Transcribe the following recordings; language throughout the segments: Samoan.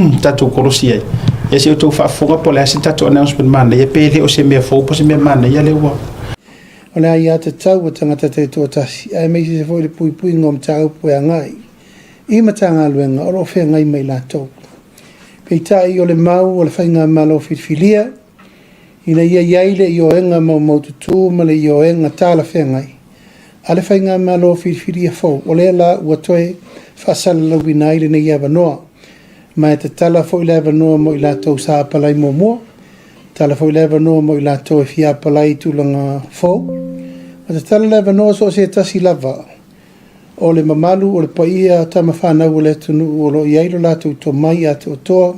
Tatou kolosi ai. Ia se i outou faafofoga po o le a se tatou announcement manaia pe le o se mea fou po o se mea manaia lea ua. O le aiatatau a tagata taitoatasi aemaise foi le puipuiga o mataupu e agai i Matagaluega o lo o feagai ma i latou. Peitai o le mau a le Faigamalo filifilia, ina ia i ai le ioega maumaututu ma le ioega talafeagai a le Faigamalo filifilia fou, o lea la ua toe faasalalauina ai lenei avanoa. Ma e tatala foi le avanoa mo i latou sa apalai muamua, tatala foi le avanoa mo i latou e fia apalai i tulaga fou, ma tatala le avanoa so o se tasi lava o le mamalu o le paia tama fanau o le atunuu o lo o i ai lo latou tomai atoatoa,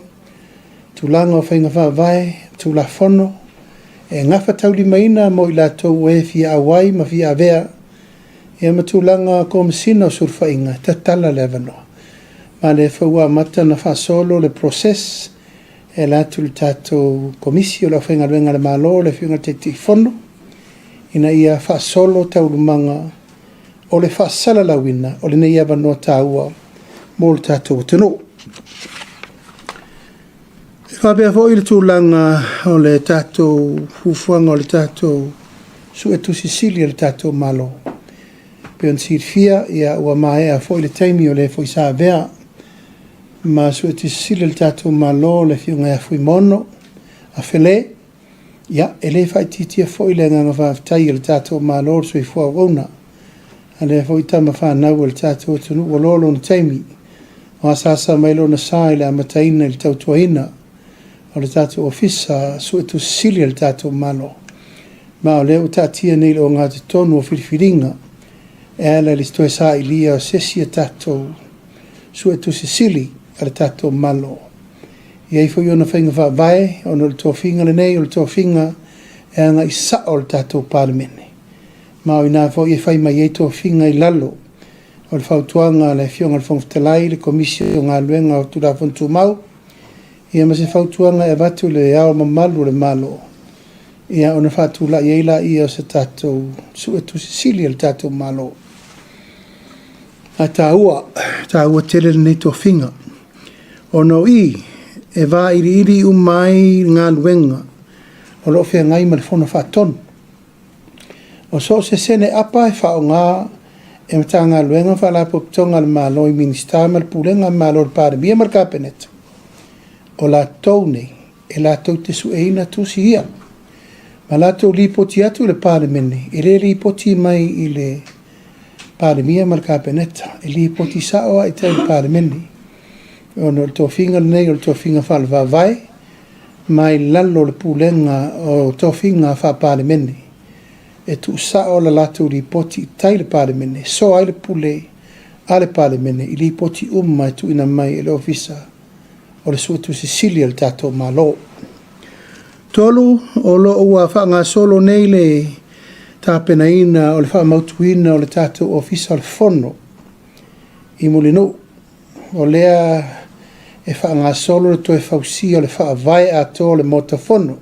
tulaga o faiga faavae, Tulafono, e gafataulimaina mo i latou o e fia auai ma fia avea ia ma tulaga Komesina o Sulufaiga, tatala le avanoa. Ma lea foi ua amata ona faasolo le process e ala atu i le tatou Komisi o le Aufaigaluega a le Malo, le Afioga i le Taitaifono, ina ia faasolo taualumaga o le faasalalauina o lenei avanoa taua mo le tatou atunuu. E faapea foi le tulaga o le tatou fuafuaga o le tatou Suetusi Sili a le tatou Malo. E pei ona silafia, ia, ua maea foi le taimi o le foi sa avea ma Suetusi Sili a le tatou Malo, le Afioga ia Fuimaono Afelé. Ia, e le faaitiitia foi le agaga faafetai a le tatou Malo i le soifua auauna a lea foi tama fanau a le tatou atunuu ua loa lona taimi o asaasa mai lona sa i le amataina i le tautuaina o le tatou Ofisa Suetusi Sili a le tatou Malo. Ma o lea ua taatia nei i le ogatotonu o filifiliga e ala i le toe sailia o se isi a tatou Suetusi Sili a le tatou Malo. E i ai foi ona faiga faavae ona o le tofiga lenei o le tofiga e agai sao i le tatou Palemene. Ma o i ina foi e fai mai ai tofiga i lalo o le fautuaga a le Afioga i le Fofoga Fetalai, le Komisi o Galuega o Tulafono Tumau, ia ma se fautuaga e avatu i le Ao Mamalu o le Malo, ia ona faatulai ai lea o se tatou Suetusi Sili a le tatou Malo. Ae taua, taua tele lenei tofiga, ona o i e vailiili uma ai galuega o lo o feagai ma le Fono Faatonu. O so o se sene apa e faaaoga e Matagaluega ma Faalapotopotoga a le Malo i Minisita ma le Pulega a le Malo, le Palemia ma le Kapeneta, o latou nei e latou te sueina tusi ia ma latou lipoti atu i le Palemene. E le lipoti mai i le Palemia ma le Kapeneta, e lipoti sao lava i tai i le Palemene, ona o le tofiga lenei o le tofiga faale-Faavae, ma i lalo o le pulega o tofiga faa-Palemene, e tuusao la latou lipoti i tai i le Palemene, e soa ai le pule a le Palemene i lipoti uma e tuuina mai e le Ofisa o le Suetusi Sili a le tatou Malo. 3, o lo o ua faagasolo nei le tapenaina o le faamautuina o le tatou Ofisa o le Fono i Mulinuu. O lea e faagasolo le toe fausia o le faavae atoa o le Maota Fono.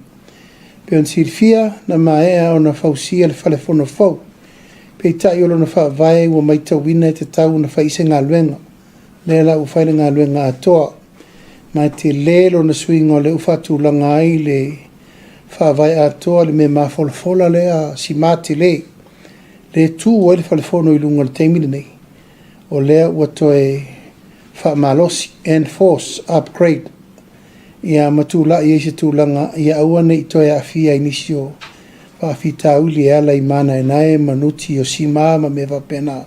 Pei ona silafia, na maea ona fausia le Fale Fono fou, peitai o lona faavae ua matauina e tatau ona fai se galuega. Lea la ua fai le galuega atoa, ma e tele lona suiga o lea ua faatulaga ai le faavae atoa i le mea mafolafola lea sima tele, lea e tu ai le Fale Fono i luga i le taimi lenei. O lea ua toe faamalosi, enforce, upgrade, ia ma tulai ai se tulaga ia aua ne i toe aafia i nisi o faafitauli e ala i manaenae ma nuti o sima ma mea faapena.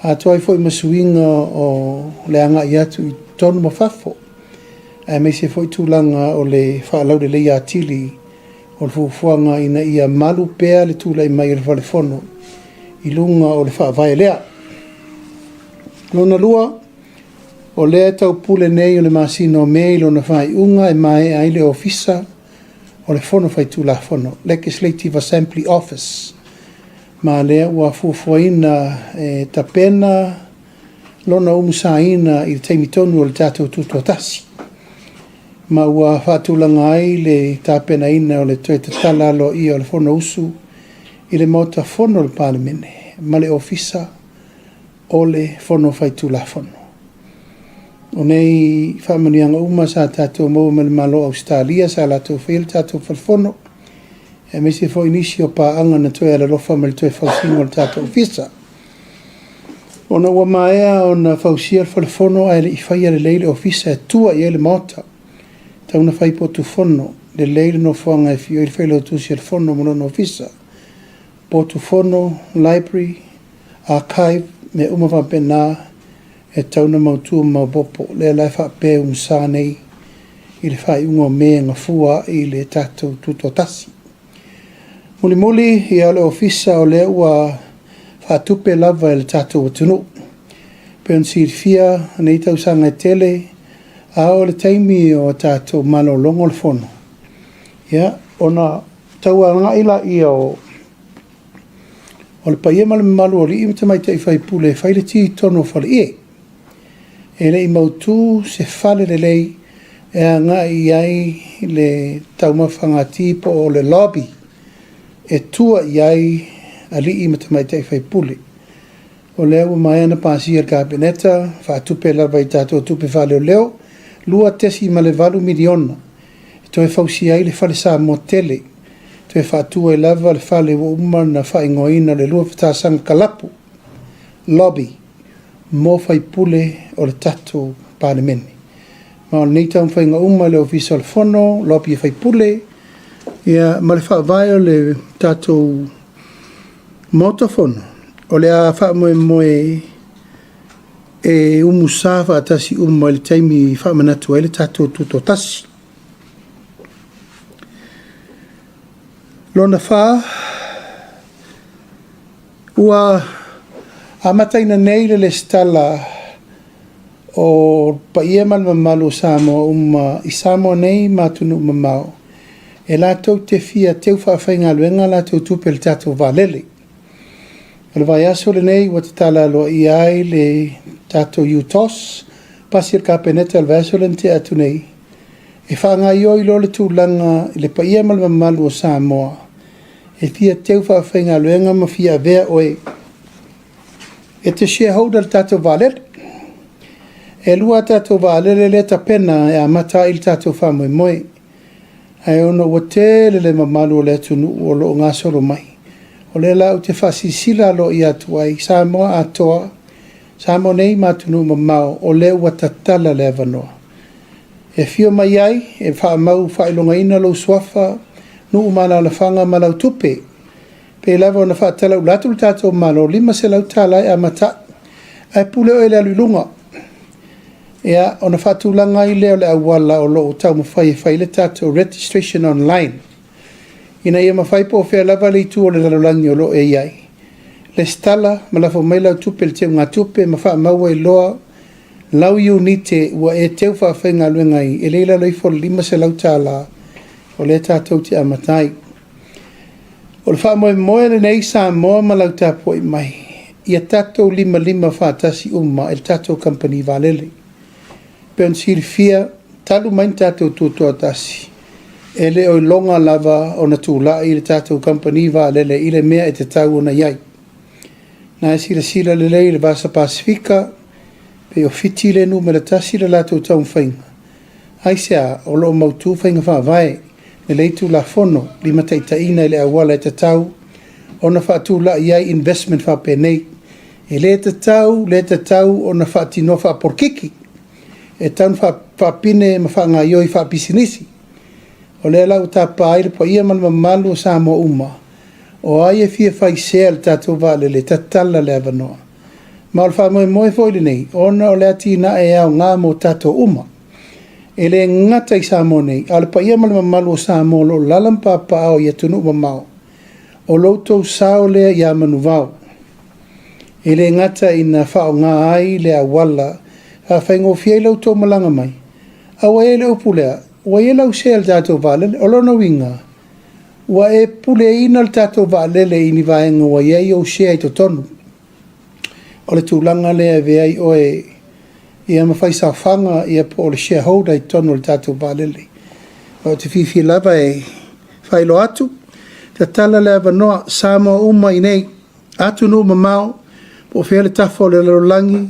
Atoa ai foi ma suiga o le agai atu i totonu ma fafo, aemaise foi tulaga o le faalauleleia atili o le fuafuaga ina ia malu pea le tulai mai o le Fale Fono i luga o le faavae lea. Lona lua, o lea e taupule nei o le masina o Me i lona faaiuga e maea ai le Ofisa o le Fono Faitulafono, Legislative Assembly Office, ma lea ua fuafuaina e tapena lona umusaina i le taimi tonu o le tatou tutoatasi, ma ua faatulaga ai le tapenaina o le toe tatala aloaia o le Fonousu i le Maota Fono o le Palemene ma le Ofisa o le Fono Faitulafono. O nei faamanuiaga uma sa tatou maua mai le Malo o Ausetalia sa latou faia le tatou Fale Fono, aemaise foi nisi o paaga na toe alolofa mai i le toe fausiga o le tatou Ofisa. Ona ua maea ona fausia le Fale Fono ae le i faia lelei le Ofisa e tua i ai le Maota, e tatau ona fai potu fono, lelei le nofoaga e afio ai le Failautusi o le Fono ma lona Ofisa, potu fono, library, archive, mea uma faapena e tatau ona mautu ma maopoopo. O lea la e faapea e umusa nei i le faaiuga o Me e gafua ai le tatou Tutoatasi. Mulimuli, ia o le Ofisa o lea ua faatupe lava e le tatou atunuu. Pei ona silafia nei tausaga e tele, a oo i le taimi o tatou malologa o le Fono, ia, ona tau agai lea o le paia ma le mamalu o alii ma tamaitai sui usufono e fai le ti i totonu o faleie. E le i mautu se fale lelei e agai i ai le taumafaga ti po o le lobby e tua i ai alii ma tamaitai sui usufono. O lea ua maea ona pasia e le Kapeneta, faatupe lava i tatou tupe faaleoleo, $2.8 miliona e toe fausia ai le Fale Samoa tele, toe faatu ai lava le fale ua uma ona faaigoaina o le Luafatasaga Kalapu Lobby mo sui usufono o le tatou Palemene. Ma o lenei taumafaiga uma i le Ofisa o le Fono, lobby a sui usufono, ia, ma le faavae o le tatou Maota Fono, o le a faamoemoe e umusa faatasi uma i le taimi e faamanatu ai le tatou Tutoatasi. Lona fa, ua amataina nei le resitala o paia ma le mamalu o Samoa uma i Samoa nei ma atunuu mamao e latou te fia teu faafaigaluega a latou tupe i le tatou vaalele. O le vaiaso lenei ua tatala aloaia ai le tatou UTOS, pasi e le Kapeneta i le vaiaso lea na tea atu nei, e faagaoioi loa le tulaga i le paia ma le mamalu o Samoa e fia teu faafaigaluega ma fia avea oe e te shareholder i le tatou vaalele. E 2 a tatou vaalele lea e tapena e amata ai le tatou faamoemoe. Ae ona ua tele le mamalu o le atunuu o lo o gasolo mai, o lea la ou te faasilasila aloaia atu ai, Samoa atoa, Samoa nei ma atunuu mamao, o lea ua tatala le avanoa. E afio mai ai, e faamau faailogaina lou suafa, nuu ma alaalafaga ma lau tupe. Pei lava ona faatalaula atu le tatou Malo, $500 e amata ai, ae pule oe i le alu i luga. Ia, ona faatulaga ai lea o le auala o lo o taumafai e fai le tatou registration online, ina ia mafai po o fea lava le itu o le lalolagi o lo o e i ai, resitala ma lafo mai lau tupe i le teugatupe ma faamau ai loa lau iunite ua e teu faafaigaluega ai, e le i lalo ifo o le $500 o lea tatou te amata ai. O le faamoemoe lenei Samoa ma lau tapuai mai, ia tatou limalima faatasi uma i le tatou kamupani vaalele. Pei ona silafia, talu mai ona tatou tutoatasi, e le o iloga lava ona tulai le tatou kamupani vaalele i le mea e tatau ona i ai. Na e silasila lelei i le Vasa Pasefika, pei o Fiti le numera 1 le latou taumafaiga. Aisea? O lo o mautu faiga faavae, lelei tulafono, limataitaiina i le auala e tatau ona faatulai ai investment faapenei. E le tatau, le tatau ona faatinoa faapolokiki. E tatau ona faapine ma faagaoioi faapisinisi. O lea la ua tapa ai le paia ma le mamalu o Samoa uma, o ai e fia fai sea i le tatou vaalele, tatala le avanoa. Ma o le faamoemoe foi lenei, ona o le atinae e aoga mo tatou uma. E le gata i Samoa nei, a o le paia ma le mamalu o Samoa o lo o alaala ma papaaao i atunuu mamao, o lo outou sao lea ia Manuvao. E le gata ina faaaoga ai le auala faafaigofie ai lo outou malaga mai, a ua i ai le upu lea, ua i ai lau sea i le tatou vaalele. O lona uiga, ua e puleaina le tatou vaalele i ni vaega ua i ai ou share i totonu. O le tulaga lea e avea ai oe ia ma fai saofaga ia po o le shareholder i totonu o le tatou vaalele. Ou te fiafia lava e faailoa atu, tatala le avanoa, Samoa uma i inei, atunuu mamao, po o fea le tafa o le lalolagi,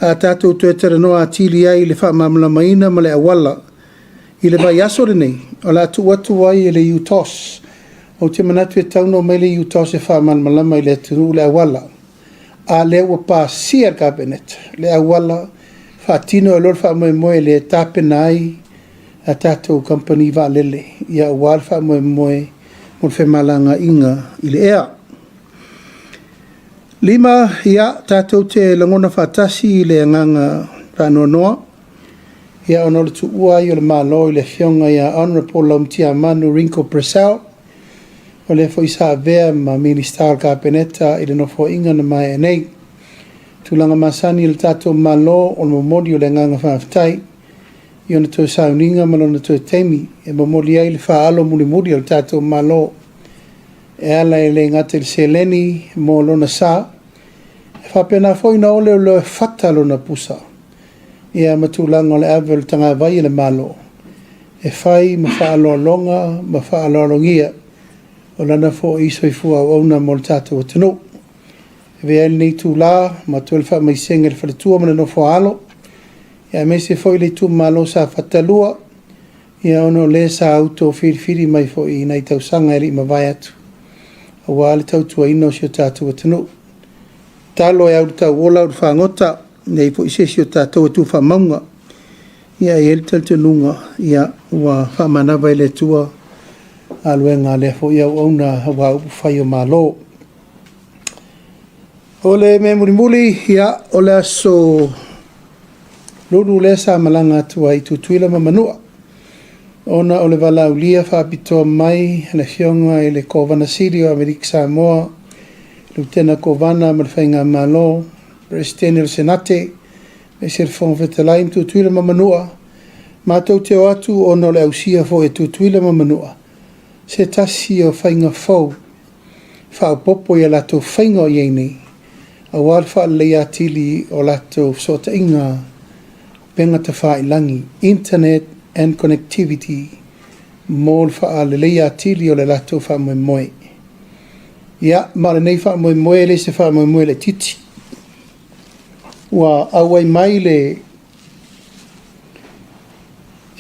a tatou toe talanoa atili ai i le faamalamalamaina ma le auala i le vaiaso lenei o le a tuu atu ai e le UTOS. Ou te manatu e tatau ona omai le UTOS e faamalamalama i le atunuu le auala, a lea ua pasia e le Kapeneta le auala faatino ai loa le faamoemoe lea e tapena ai a tatou kamupani vaalele aua le faamoemoe mo le femalagaaiga i le ea. 5, ia, tatou te lagona faatasi i le agaga faanoanoa, ia, ona o le tuua ai o le Malo i le Afioga ia Honourable Laumatiamanu Ringo Purcell, o lea foi sa avea ma Minisita o le Kapeneta i le Nofoaiga na maea nei. Tulaga masani o le tatou Malo o le momoli o le agaga faafetai i ona toe sauniga ma lona toe taimi e momoli ai le faaalo mulimuli o le tatou Malo e ala e le gata i le seleni mo lona sa, e faapena foi ona oleoleo fata lona pusa, ia ma tulaga o le ave o le tagavai e le Malo e fai ma faaaloaloga ma faaaloalogia o lana foi soifua auauna mo le tatou atunuu. E avea ai lenei itula ma avatu ai le faamaisega i le faletua ma le nofo-a-alo, aemaise foi le itumalo Safata 2, ia ona o le sa outou filifili mai foi i nai tausaga e le i mavae atu, aua le tautuaina o si o tatou atunuu. Tatalo e au i le tauola au i le fagota, e leai foi se isi o tatou e tu faamauga. Ia e i ai le talitonuga, ia, ua faamanava e le Atua galuega a lea foi auauna aua upufai o Malo. O le mea mulimuli, ia, o le aso Lulu lea sa malaga atu ai i Tutuila ma Manua, ona o le valaaulia faapitoa mai a le Afioga i le Kovana Sili o Amerika Samoa, Lutena Kovana ma le Faigamalo, Peresetene o le Senate, aemaise le Fofoga Fetalai ma Tutuila ma Manua, matou te o atu ona o le ausia foi e Tutuila ma Manua se tasi o faiga fou faaopoopo i a latou faiga o i ai nei, aua le faaleleia atili o latou fesootaiga upega tafailagi, internet and connectivity, mo le faaleleia atili o le latou faamoemoe. Ia, ma o lenei faamoemoe e le se faamoemoe laitiiti. Ua auai mai le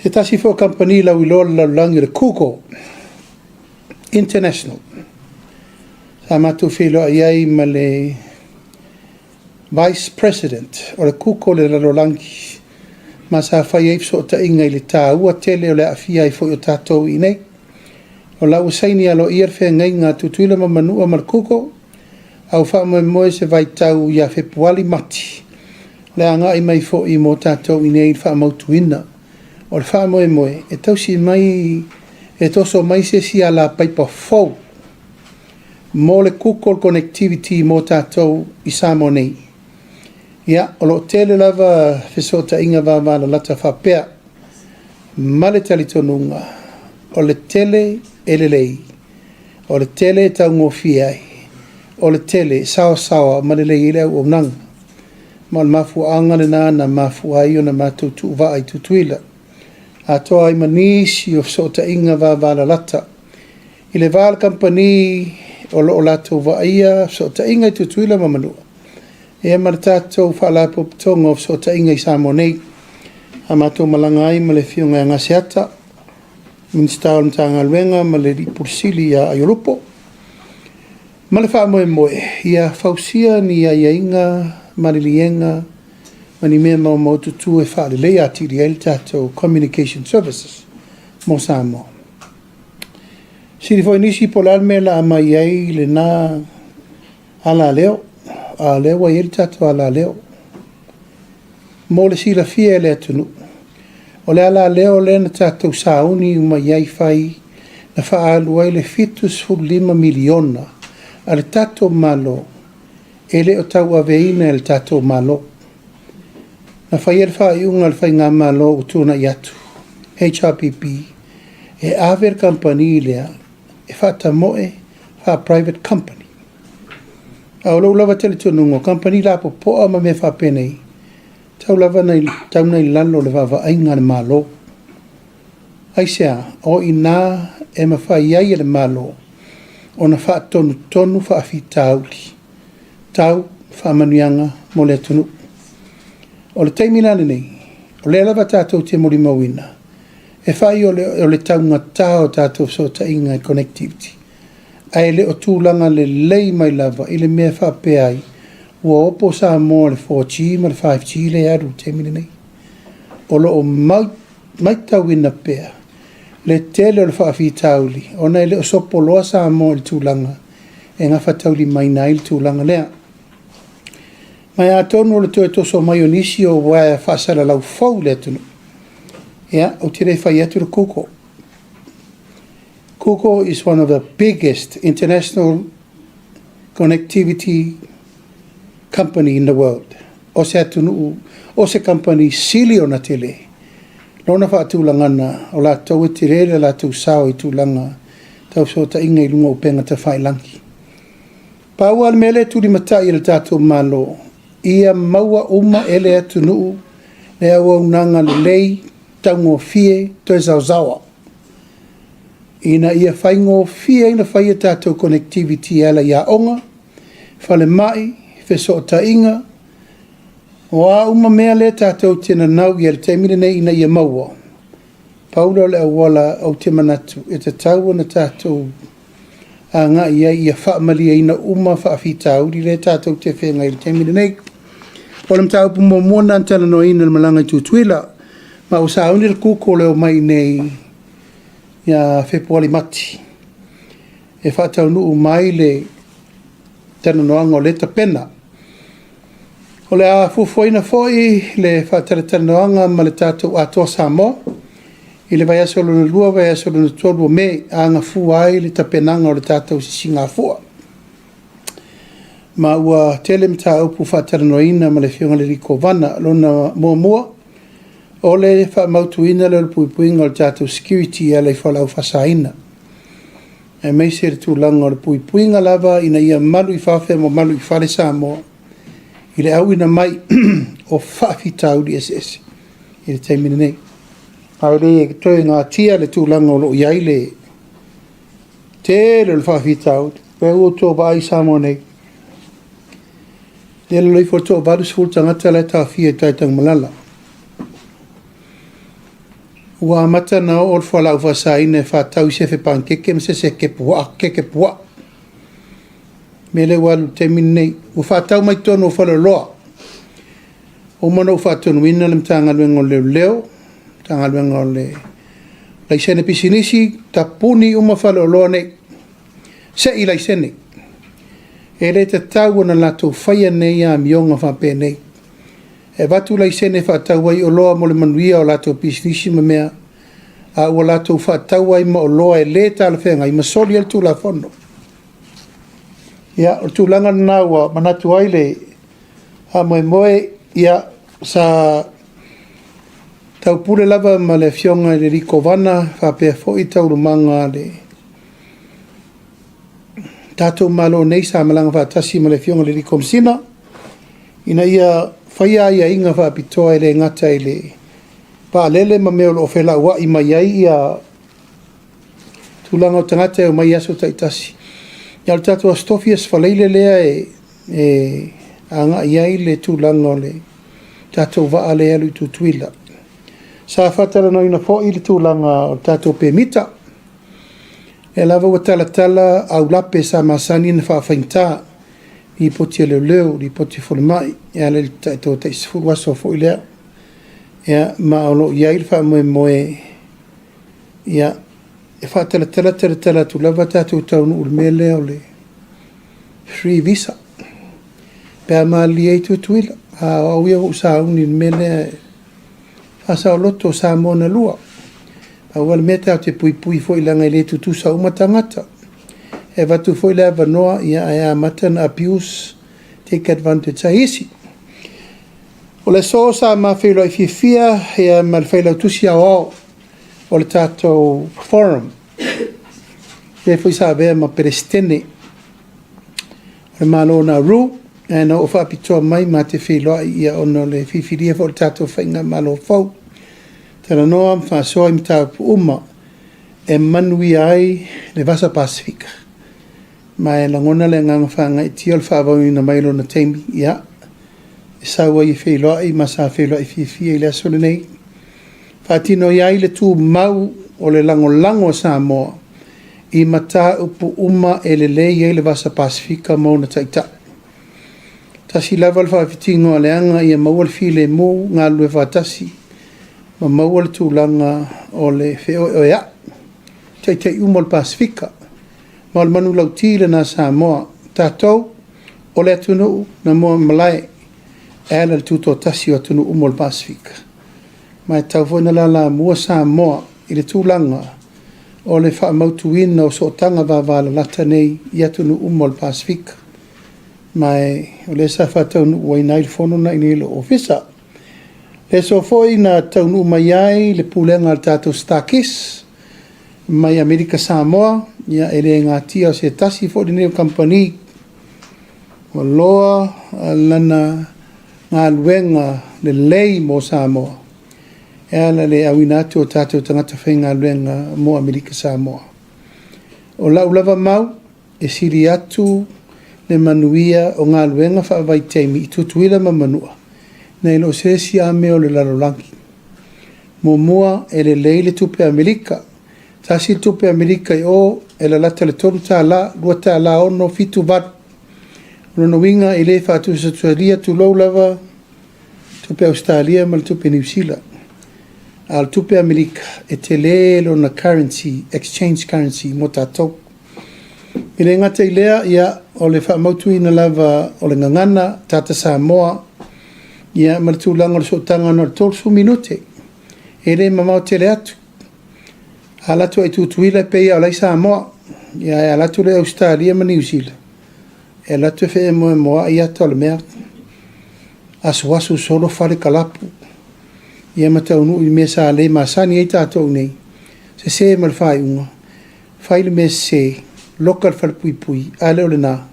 se tasi foi o kamupani lauiloa o le lalolagi o le Google International. Sa matou feiloai ai ma le Vice President o le Google i le lalolagi, ma sa fai ai fesootaiga i le taua tele o le aafia ai foi o tatou i inei. O la ua saini aloaia le feagaiga a Tutuila ma Manua ma le Google, a ua faamoemoe se vaitau ia Fepuari Mati, le agai mai foi mo tatou i inei i le faamautuina o le faamoemoe e tausi mai, e toso mai se isi alapaipa fou mo le Google Connectivity mo tatou i Samoa nei. Ia, o lo o tele lava fesootaiga vavalalata faapea, ma le talitonuga o le tele e lelei, o le tele e taugofie ai, o le tele e saoasaoa ma lelei ai le auaunaga. Ma o le mafuaaga lena na mafua ai ona matou tuuvaa i Tutuila, atoa ai ma nisi o fesootaiga vavalalata i le va o le kamupani o lo o latou vaaia fesootaiga i Tutuila ma Manua, ia ma le tatou Faalapotopotoga o Fesootaiga i Samoa nei. A matou malaga ai ma le Afioga ia Gaseata, Minisita o le Matagaluega ma le Alii Pule Sili ia Aiolupo, ma le faamoemoe ia fausia ni aiaiga, maliliega ma ni mea maumaututu e faaleleia atili ai le tatou communication services mo Samoa. Sili foi nisi po o le a le mea o le a aumai ai lena alaleo, a o lea ua i ai le tatou alaleo. Mo le silafia e le atunuu, o le alaleo lea na tatou sauni uma i ai fai na faaalu ai le $75 miliona a le tatou Malo e le o tauaveina e le tatou Malo. Na faia le faaiuga a le Faigamalo ua tuanai atu, HRPP, e ave le kamupani lea e faatamoe faa-private company. A o lou lava talitonuga, o kamupani lapopoa ma mea faapenei, tau lava tau na i lalo o le vaavaaiga a le Malo. Aisea? O i ina e mafai ai e le Malo ona faatonutonu faafitauli tau faamanuiaga mo le atunuu. O le taimi la lenei, o lea lava tatou te molimauina, e fai o le, o le taugata o tatou fesootaiga i connectivity, ae le o tulaga lelei mai lava i le mea e faapea ai, ua opo Samoa i le 4G ma le 5G lea e alu i le taimi lenei. O lo o matauina pea le tele o le faafitauli ona e le o sopoloa Samoa i le tulaga e gafataulimaina ai le tulaga lea. Ma e atonu o le toe toso mai o nisi o uaea faasalalau fou i le atunuu, ia, ou te le fai atu le Google. Google is one of the biggest international connectivity company in the world. O se atunuu, o se kamupani sili ona tele lona faatulagana, o latou e tele le latou sao i tulaga tau fesootaiga i luga o upega tafailagi. Pau lava le mea lea e tulimatai e le tatou Malo, ia maua uma e le atunuu le auaunaga lelei, taugofie, toe saosaoa, ina ia faigofie ai ona fai a tatou connectivity e ala i aoga, falemai, fesootaiga, o a uma mea lea tatou te nanau i ai i le taimi lenei ina ia maua. Pau lea o le auala ou te manatu e tatau ona tatou agai i ai ia faamalieina uma faafitauli lea tatou te feagai i le taimi lenei. O le mataupu muamua lena na talanoaina i le malaga i Tutuila, ma ua sauni le Google e omai i inei ia Fepuari Mati e faataunuu mai le talanoaga o lea e tapena. O le a fuafuaina foi le faatalatalanoaga ma le tatou Atoa Samoa i le vaiaso lona lua, vaiaso lona tolu o Me, a gafua ai le tapenaga o le tatou sisigafua. Ma ua tele mataupu faatalanoaina ma le Afioga i le Kovana. Lona muamua, o le faamautuina lea o le puipuiga o le tatou security e ala i fualaau faasaina, aemaise le tulaga o le puipuiga lava ina ia malu i fafo ma malu i fale Samoa i le auina mai o faafitauli eseese i le taimi lenei. Ae le toe natia le tulaga o lo o i ai le tele o le faafitauli. O lea ua outou vaai i Samoa nei, i lalo ifo o le toa-80 tagata la e taofia i tai i Tanumalala. Ua amata ona oo le fualaau faasaina e faatau i sefe panukeke ma se keke puaa. Mea lea ua alu i le taimi lenei. Ua faatau mai totonu o faleoloa. Ua uma ona ou faatonuina le Matagaluega o Leoleo, Matagaluega o le Laisene Pisinisi, tapuni uma faleoloa nei, se i laisene. E le tatau ona latou faia nei amioga faapenei. E avatu laisene e faatau ai oloa mo le manuia o latou pisinisi ma mea, a ua latou faatau ai ma oloa e le talafeagai ma soli ai le Tulafono. Ia, o le tulaga lena ua manatu ai le faamoemoe, ia, sa taupule lava ma le Afioga i le alii Kovana faapea foi taualumaga a le tatou Malo nei sa malaga faatasi ma le Afioga i le alii Komesina ina ia faia aiaiga faapitoa e le gata i le vaalele ma mea o lo o felauai mai ai ia tulaga o tagata e omai i aso taitasi. Ia o le tatou Aso Tofi, Aso Faraile lea e agai ai le tulaga o le tatou vaa lea e alu i Tutuila. Sa faatalanoaina foi le tulaga o le tatou pemita. O lea lava ua talatala aulape sa masani ona faafaigata, lipoti a leoleo, lipoti a falemai, e ala i le tai 10 aso foi lea. Ia, ma o lo o i ai le faamoemoe, ia, e faatalatala talatala atu lava tatou taunuu i le mea lea o le free visa pe a malilie ai Tutuila. A o au ia ua ou sauni i le mea lea e faasaoloto Samoa na lua. Pau lava le mea tatou te puipui foi leaga e le tutusa uma tagata. E avatu foi le avanoa, ia, ae amata ona abuse, take advantage ai isi. O le aso sa ma feiloai fiafia ia, ma le Failautusi Aoao o le tatou forum, lea foi sa avea ma Peresetene o le Malo o Nauru, ae na oo faapitoa mai ma te feiloai ia, ona o le filifilia foi o le tatou faigamalo fou. Talanoa ma faasoa i mataupu uma e manuia ai le Vasa Pasefika. Ma e lagona le agaga faagaeetia o le faavaoina mai o lona taimi, ia, e sau ai e feiloai ma sa feiloai fiafia i le aso lenei. Faatino ai le tumau o le lagolago a Samoa i mataupu uma e lelei ai le Vasa Pasefika ma ona taitai. Tasi lava le faafitiga o leaga ia maua le filemu, galulue faatasi ma maua le tulaga o le feoeoea'i, taitai uma o le Pasefika. Ma o le manulauti lena a Samoa, tatou o le atunuu na muamalae e ala i le tutoatasi o atunuu uma o le Pasefika. Ma e tatau foi ona lalamua Samoa i le tulaga o le faamautuina o sootaga vavalalata nei i atunuu uma o le Pasefika. Ma o lea sa faataunuuina ai le fono lena i inei i lou ofisa. Le aso foi na taunuu mai ai le pulega a le tatou StarKist mai Amerika Samoa, ia e le natia o se tasi foi lenei o kamupani ua loa lana galuega lelei mo Samoa e ala i le auina atu o tatou tagata faigaluega mo Amerika Samoa. O lau lava mau, e sili atu le manuia o galuega faavaitaimi i Tutuila ma Manua nai lo se isi lava mea o le lalolagi. Muamua, e lelei le tupe Amerika. Tasi le tupe Amerika i o e lalata i le $3, $2.67, 8. O lona uiga e le faatusatusalia, tulou lava, tupe Ausetalia ma le tupe Niu Sila. A o le tupe Amerika, e tele lona currency, exchange currency mo tatou. E le gata i lea, ia, o le faamautuina lava o le gagana, Tata Samoa, ia, ma le tulaga o le sootaga na o le 30 minute. E le mamao tele atu. A alu atu i Tutuila e pei lava o la e i Samoa. Ia ae alu atu loa i Ausetalia ma Niu Sila, e alu atu e feemoemoai ata o le mea, asuasu solo fale kalapu, ia ma taunuu i mea sa le masani ai tatou nei, sese ma le faaiuga, fai le mea sese, loka le falepuipui, a le o lena,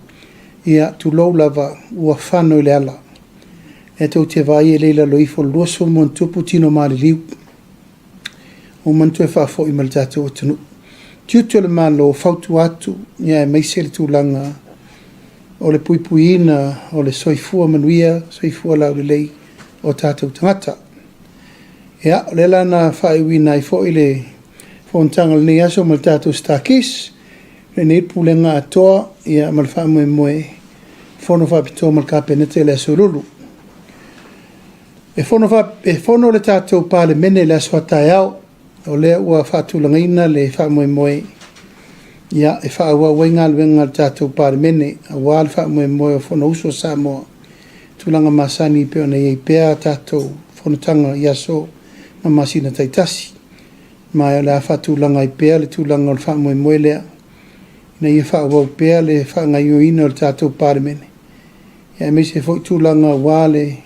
ia tulou lava, ua fano i le ala. E tou te vaai e le i lalo ifo o le 20+ tino maliliu ua uma ona toe faafoi mai le tatou atunuu. Tiute o le Malo fautua atu, ia aemaise le tulaga o le puipuiina o le soifua manuia, soifua laulelei o tatou tagata. Ia, o lea la na faaiuina ai foi le fonotaga o lenei aso ma le tatou StarKist, lenei pulega atoa, ia ma le faamoemoe fono faapitoa ma le Kapeneta i le aso Lulu. E fono le tatou Palemene i le aso a taeao, o lea ua faatulagaina le faamoemoe, ia, e faaauau ai galuega a le tatou Palemene aua le faamoemoe o Fonousu a Samoa, tulaga masani pei ona i ai pea a tatou fonotaga i aso ma masina taitasi. Ma o le a faatulaga ai pea le tulaga o le faamoemoe lea, ina ia faaauau pea le faagaoioiina o le tatou Palemene, ia aemaise foi tulaga aua le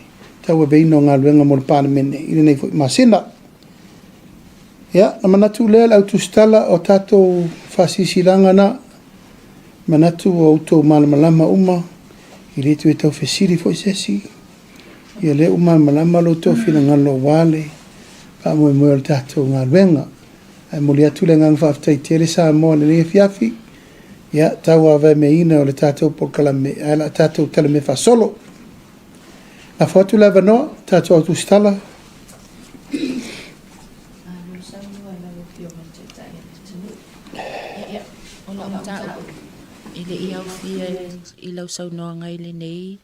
tauaveina o galuega mo le Palemene i lenei foi masina. Ia, ona manatu lea le au tusitala o tatou faasilasilaga na, manatu ua outou malamalama uma, e le toe tau fesili foi se isi, ia lea ua malamalama lo outou finagalo aua le faamoemoe o le tatou galuega. Ae momoli atu le agaga faafetai tele Samoa i lenei afiafi, ia tauavameaina o le tatou polokalame, ae o le a tatou talamea faasolo. Lafo atu le avanoa, tatou au tusitala. Malo saunoa i lau Afioga i le Taitai o le atunuu. Ia, o lau mataupu e le i aofia i lau saunoaga i lenei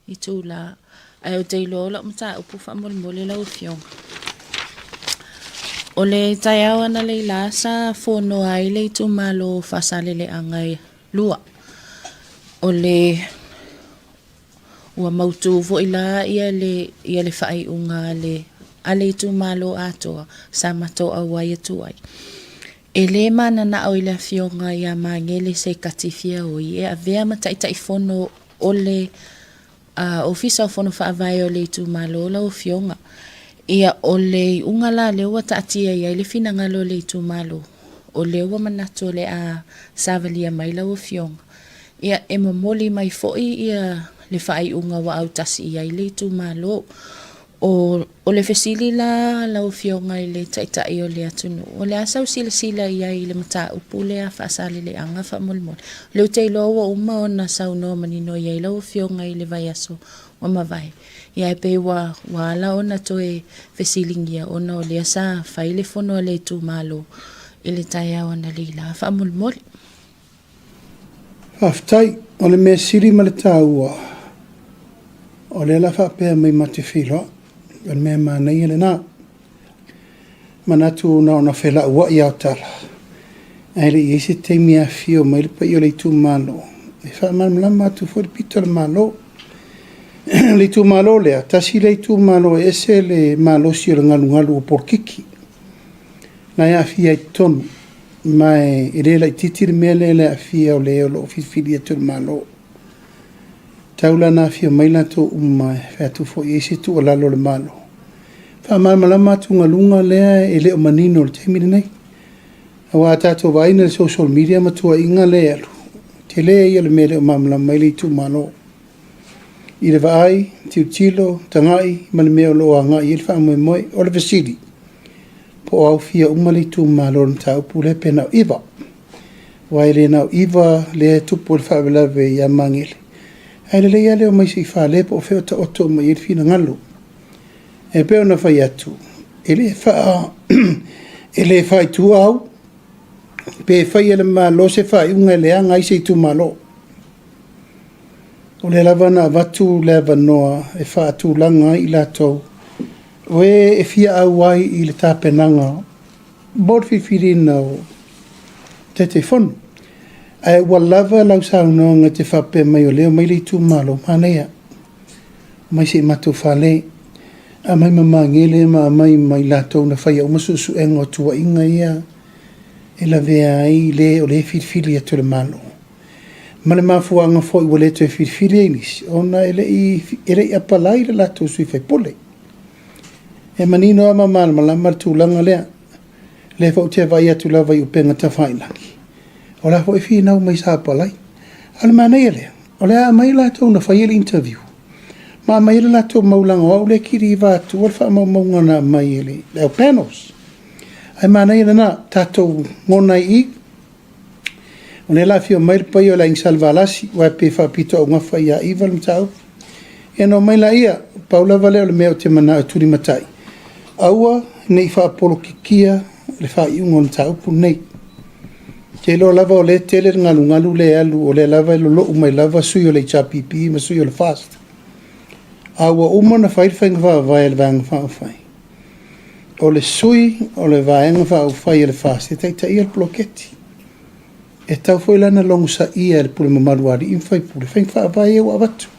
itula, ae ou te iloa o lau mataupu faamolemole lau Afioga. O le taeao analeila sa fonoa ai le itumalo o Faasaleleaga 2. O le Ua mautu foi la ia le ia le faaiuga a le a le itumalo atoa sa matou auai atu ai. E le mananao i le Afioga ia Magele Seikati Fiaoi e avea ma Taitaifono o le Ofisa o Fono Faavae o le itumalo lau Afioga. Ia, o le iuga la lea ua taatia i ai le finagalo o le itumalo, o lea ua manatu o le a savalia mai lau Afioga. Ia, e momoli mai foi ia le faaiuga ua autasi i ai le itumalo. O, o le fesili la lau Afioga i le Taitai o le atunuu, o le a sau silasila i ai i le mataupu lea Faasaleleaga faamolemole? O lea ou te iloa ua uma ona saunoa manino i ai lau Afioga i le vaiaso ua mavae. Ia ae pei ua ua ala ona toe fesiligia ona o lea sa fai le fono a le itumalo i le taeao analeila. Faamolemole. Faafetai. O le mea sili ma le taua, o lea la faapea mai ma te feiloai. O le mea manaia lena. Manatu na ona felauai lava o tala, ae le i i ai se taimi e afifio mai le paia o le itumalo e faamalamalama atu foi le pito o le Malo. O le itumalo lea, tasi lea itumalo e ese le malosi o le galugalu o polokiki na e aafia ai totonu, ma e le laitiiti le mea lea i le aafia o le o lo o filifili atu e le Malo. Tau la na afio mai latou uma e fai atu foi i ai se tuualalo a le Malo. Faamalamalama atugaluga lea e le o manino i le taimi lenei. Aua a tatou vaai i le social media ma tuuaiga lea e alu, tele ia o le mea e le o malamalama ai le itumalo. I le vaai, tilotilo, tagai ma le mea o lo o agai i ai le faamoemoe. O le fesili, po o aofia uma le itumalo i le mataupu lea pe na o Iva? Aua e le na o Iva lea e tupu ai le faalavelave ia Magele, ae lelei lava le omai se i fale po o fea o taoto uma i ai le finagalo. E pei ona fai atu, e le faa, e le faaituau pe fai e le Malo se faaiuga e leaga ai se itumalo. O lea lava na avatu le avanoa e faatulaga ai i latou o e e fia auai i le tapenaga mo le filifiliina o Taitaifono. Ae ua lava lau saunoaga e te faapea mai o lea e omai le itumalo, manaia. Omai se i matou fale. Aumai ma Magele ma aumai ma i latou na faia uma suesuega o tuuaiga ia e lavea ai le o lea e filifili atu e le Malo. Ma le mafuaaga foi ua le toe filifili ai nisi, ona e le i, e le i apalai le latou sui faipule. E manino lava ma malamalama le tulaga lea. O lea foi ou te vaai atu lava i upega tafailagi, o la foi e finau mai sa apalai. A o le manaia lea, o le a aumai latou na faia le interview, ma aumai le latou mau leaga o au lea e kiliva atua le faamaumauga na aumai e le au panels. Ae manaia lena, tatou gona ai i i. O lea la afio mai le paia o le Aiga Salevalasi, aua e pei e faapitoaugafa ia Iva le mataupu. Ia ona omai laia, pau lava lea o le mea ou te manao e tulimatai, aua ne i faapolokikia le faaiuga o le mataupu lenei. Ou te iloa lava o lea e tele le galugalu lea e alu, o lea lava e lolou mai lava sui o le HRPP ma sui o le FAST. A ua uma ona fai le faiga faavae a le Vaega Faaupufai, o le sui o le Vaega Faaupufai a le FAST e taitaia le poloketi. E tatau foi la ona logosaia e le pule mamalu a alii ma faipule faiga faavae ia ua avatu.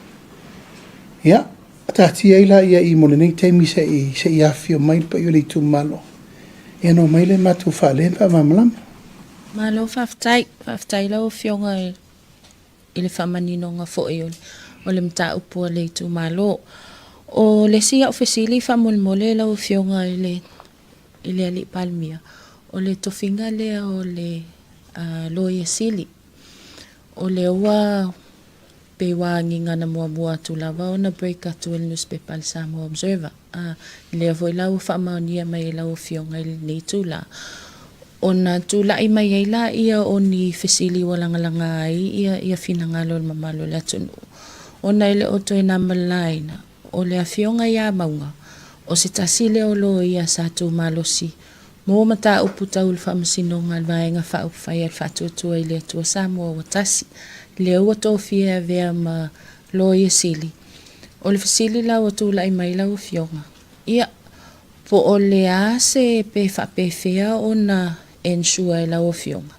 Ia, taatia ai laia i mo lenei taimi se i, se i afifio mai le paia o le itumalo. Ia ona omai lea matou faalē ma faamalamalama. Malo faafetai. Faafetai lau Afioga i le faamaninoga foi o le mataupu a le itumalo. O le isi au fesili faamolemole lau Afioga i le i le Alii Palemia, o le tofiga lea o le Loia Sili. O lea ua pei ua agiga na muamua atu lava ona break atu e le nusipepa a le Samoa Observer. A, lea foi la ua faamaonia mai e lau Afioga i lenei itula, ona tulai mai ai laia o ni fesili ua lagalaga ai ia finagalo o le mamalu o le atunuu, ona e le o toe na malalaina, o le Afioga ia Mauga, o se tasi lea o loia sa tu malosi mo mataupu tau le Faamasinoga a le Vaega Faaupufai a le Faatuatua i le Atua Samoa ua tasi, lea ua tofia e avea ma Loia Sili. O le fesili la ua tulai mai lau Afioga, ia, po o le a se pe faapefea ona ensure e lau Afioga,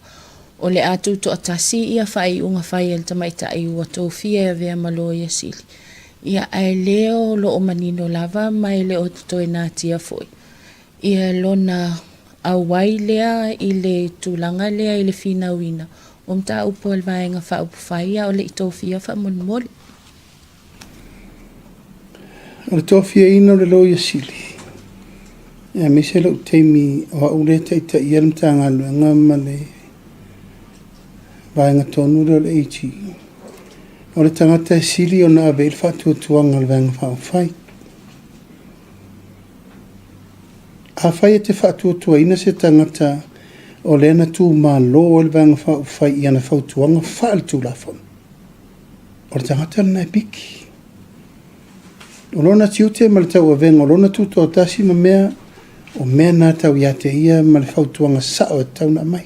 o le a tutoatasi ia faaiuga fai a le tamaitai ua tofia e avea ma Loia Sili, ia, ae le o lo o manino lava ma e le o toe natia foi ia lona auai lea i le tulaga lea i le finauina o mataupu a le Vaega Faaupufai a o le i tofia faamolemole. O le tofiaina o le Loia Sili, aemaise lou taimi o au lea e taitaia le Matagaluega ma le vaega tonu lea o le AG, o le tagata e sili ona ave i ai le faatuatuaga o le Vaega Faaupufai. Afai e te faatuatuaina se tagata o lea na tumalo ai le Vaega Faaupufai i ana fautuaga faaletulafono, o le tagata lena e piki. O lona tiute ma le tauavega o lona tutoatasi ma mea, o mea na tau ia te ia ma le fautuaga sao e tatau ona aumai.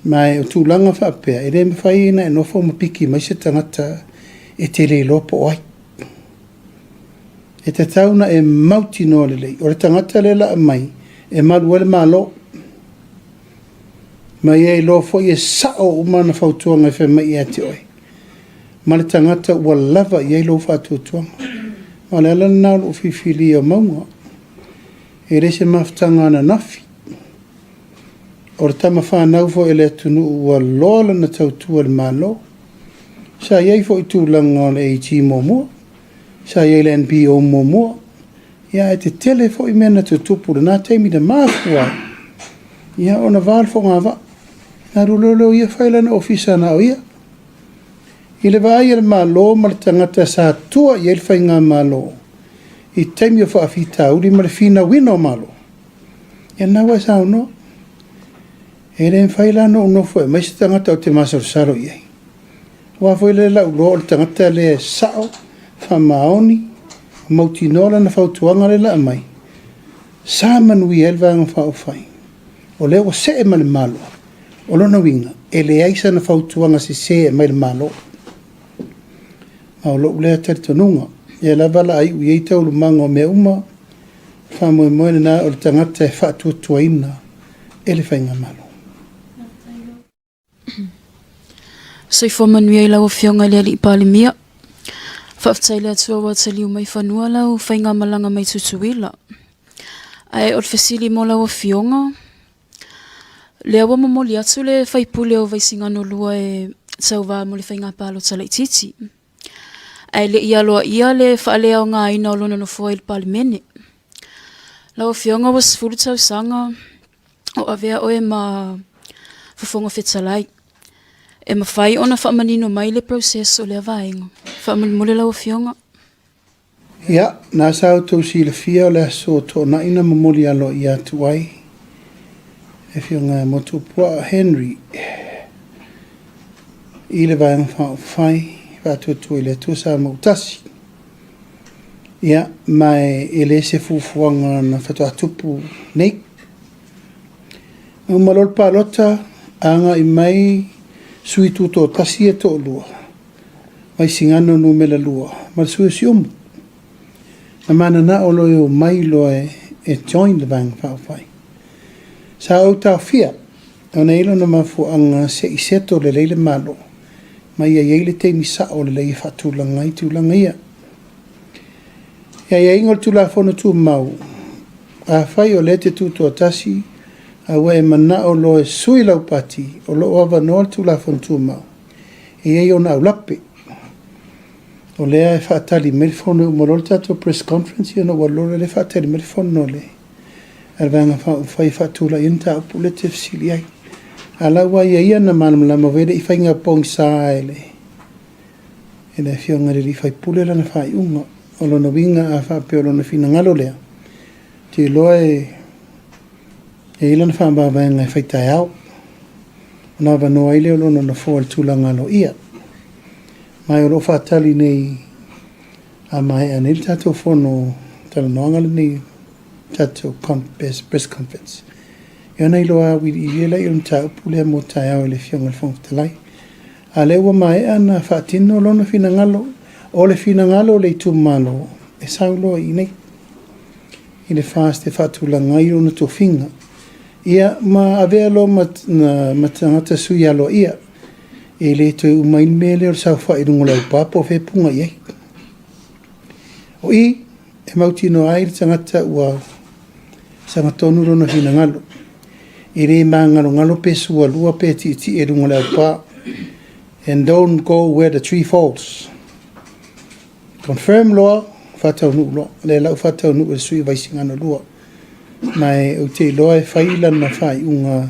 Ma o tulaga faapea, e le mafai ona e nofo ma piki mai se tagata e te le iloa po o ai. E tatau ona e mautinoa lelei, o le tagata lea o le a aumai e malu ai le Malo. Ma ia iloa foi e sao uma ana fautuaga e fai mai ia te oe, ma le tagata ua lava i ai lou faatuatuaga. Ma o le ala lena o lou filifilia o Mauga. E le se mafutaga ananafi. O le tama fanau foi a le atunuu ua loa lana tautua i le Malo. Sa i ai foi tulaga o le AG muamua, sa i ai i le NPO muamua, ia ae tetele foi mea na tutupu i lena taimi na mafua ai ia ona va o le fogavaa. Na alu loa lea o ia fai lana ofisa na o ia. I le vaai a le Malo ma le tagata sa tua i ai le faigamalo i taimi o faafitauli ma le finauina o Malo, ia lena ua e saunoa. E le mafai la ona ou nofo e aumai se tagata ou te masalosalo i ai. Aua foi lea la ou iloa o le tagata lea e sao, faamaoni, mautinoa lana fautuaga lea la aumai, sa manuia ai le Vaega Faaupufai. O lea ua see ma le Malo, o lona uiga, e leai sana fautuaga sese e aumai i le Malo. Ma o lou lea talitonuga, o lea lava o le a iu i ai taualumaga o mea uma, o le faamoemoe lena o le tagata e faatuatuaina e le Faigamalo. Soifua manuia i lau Afioga i le Alii Palemia. Faafetai i le Atua ua taliu mai fanua lau faigamalaga mai Tutuila. Ae o le fesili mo lau Afioga, lea ua momoli atu le faipule o Vaisigano 2 e tauva mo le faiga palota laitiiti, ae le i aloaia le faaleaogaina o lona nofoa i le Palemene. Lau Afioga ua 10 tausaga o avea oe ma Fofoga Fetalai. E mafai ona faamanino mai le process o lea vaega? Faamolemole lau Afioga. Ia, na sa outou silafia o le aso Toonai na momoli aloaia atu ai le Afioga ia Motuopuaa Henry i le Vaega Faaupufai Faatuatua i le Atua Samoa ua Tasi. Ia, ma e le se fuafuaga na faatoa tupu nei. Na uma loa le palota, agai mai sui tutoatasi ia e toalua, Vaisigano numera 2 ma le sui o Siumu. Na mananao loa e omai loa e join le Vaega Faaupufai. Sa ou taofia, ona e i ai lona mafuaaga se i settle lelei le Malo, ma ia i ai le taimi sao lelei e faatulaga ai tulaga ia. I aiaiga o le Tulafono Tumau, afai o lea e te tutoatasi a ua e manao loa e sui lau pati, o lo o avanoa le Tulafono Tumau e i ai ona aulape. O lea e faatali mai le fono e uma loa le tatou press conference ia ona ou alu loa lea faatali mai le fono a le a le Vaega Faaupufai e faatulai ai le mataupu lea e te fesili ai. A o la ua ia ia na malamalama foi e le i faiga pogisa e le e le Afioga i le sui usufono lana faaiuga. O lona uiga a faapea o lona finagalo lea, ou te iloa e e i ai lana faamavaega e fai taeao, ona avanoa ai lea o lona nofoa i le tulaga aloaia. Ma o lo o faatali nei a maea nei le tatou fono talanoaga lenei, tatou press conference, ia ona iloa auiliili ai lea o le mataupu lea mo taeao i le Afioga i le Fofoga Fetalai. A o lea ua maea ona faatino lona finagalo, o le finagalo o le itumalo e sau loa i inei i le FAST e faatulaga ai lona tofiga, ia ma avea loa ma, ma tagata sui aloaia. E le toe uma ai le mea lea o le saofai i luga o le aupā po o fea e puga i ai. O i, e mautinoa ai le tagata ua sagatonu lona finagalo. E le magalogalo pe sualua pe tietie i luga o le aupā. And don't go where the tree falls. Confirm loa, faataunuu loa. O lea la ua faataunuu e le sui o Vaisigano 2. Ma e ou te iloa e fai lana faaiuga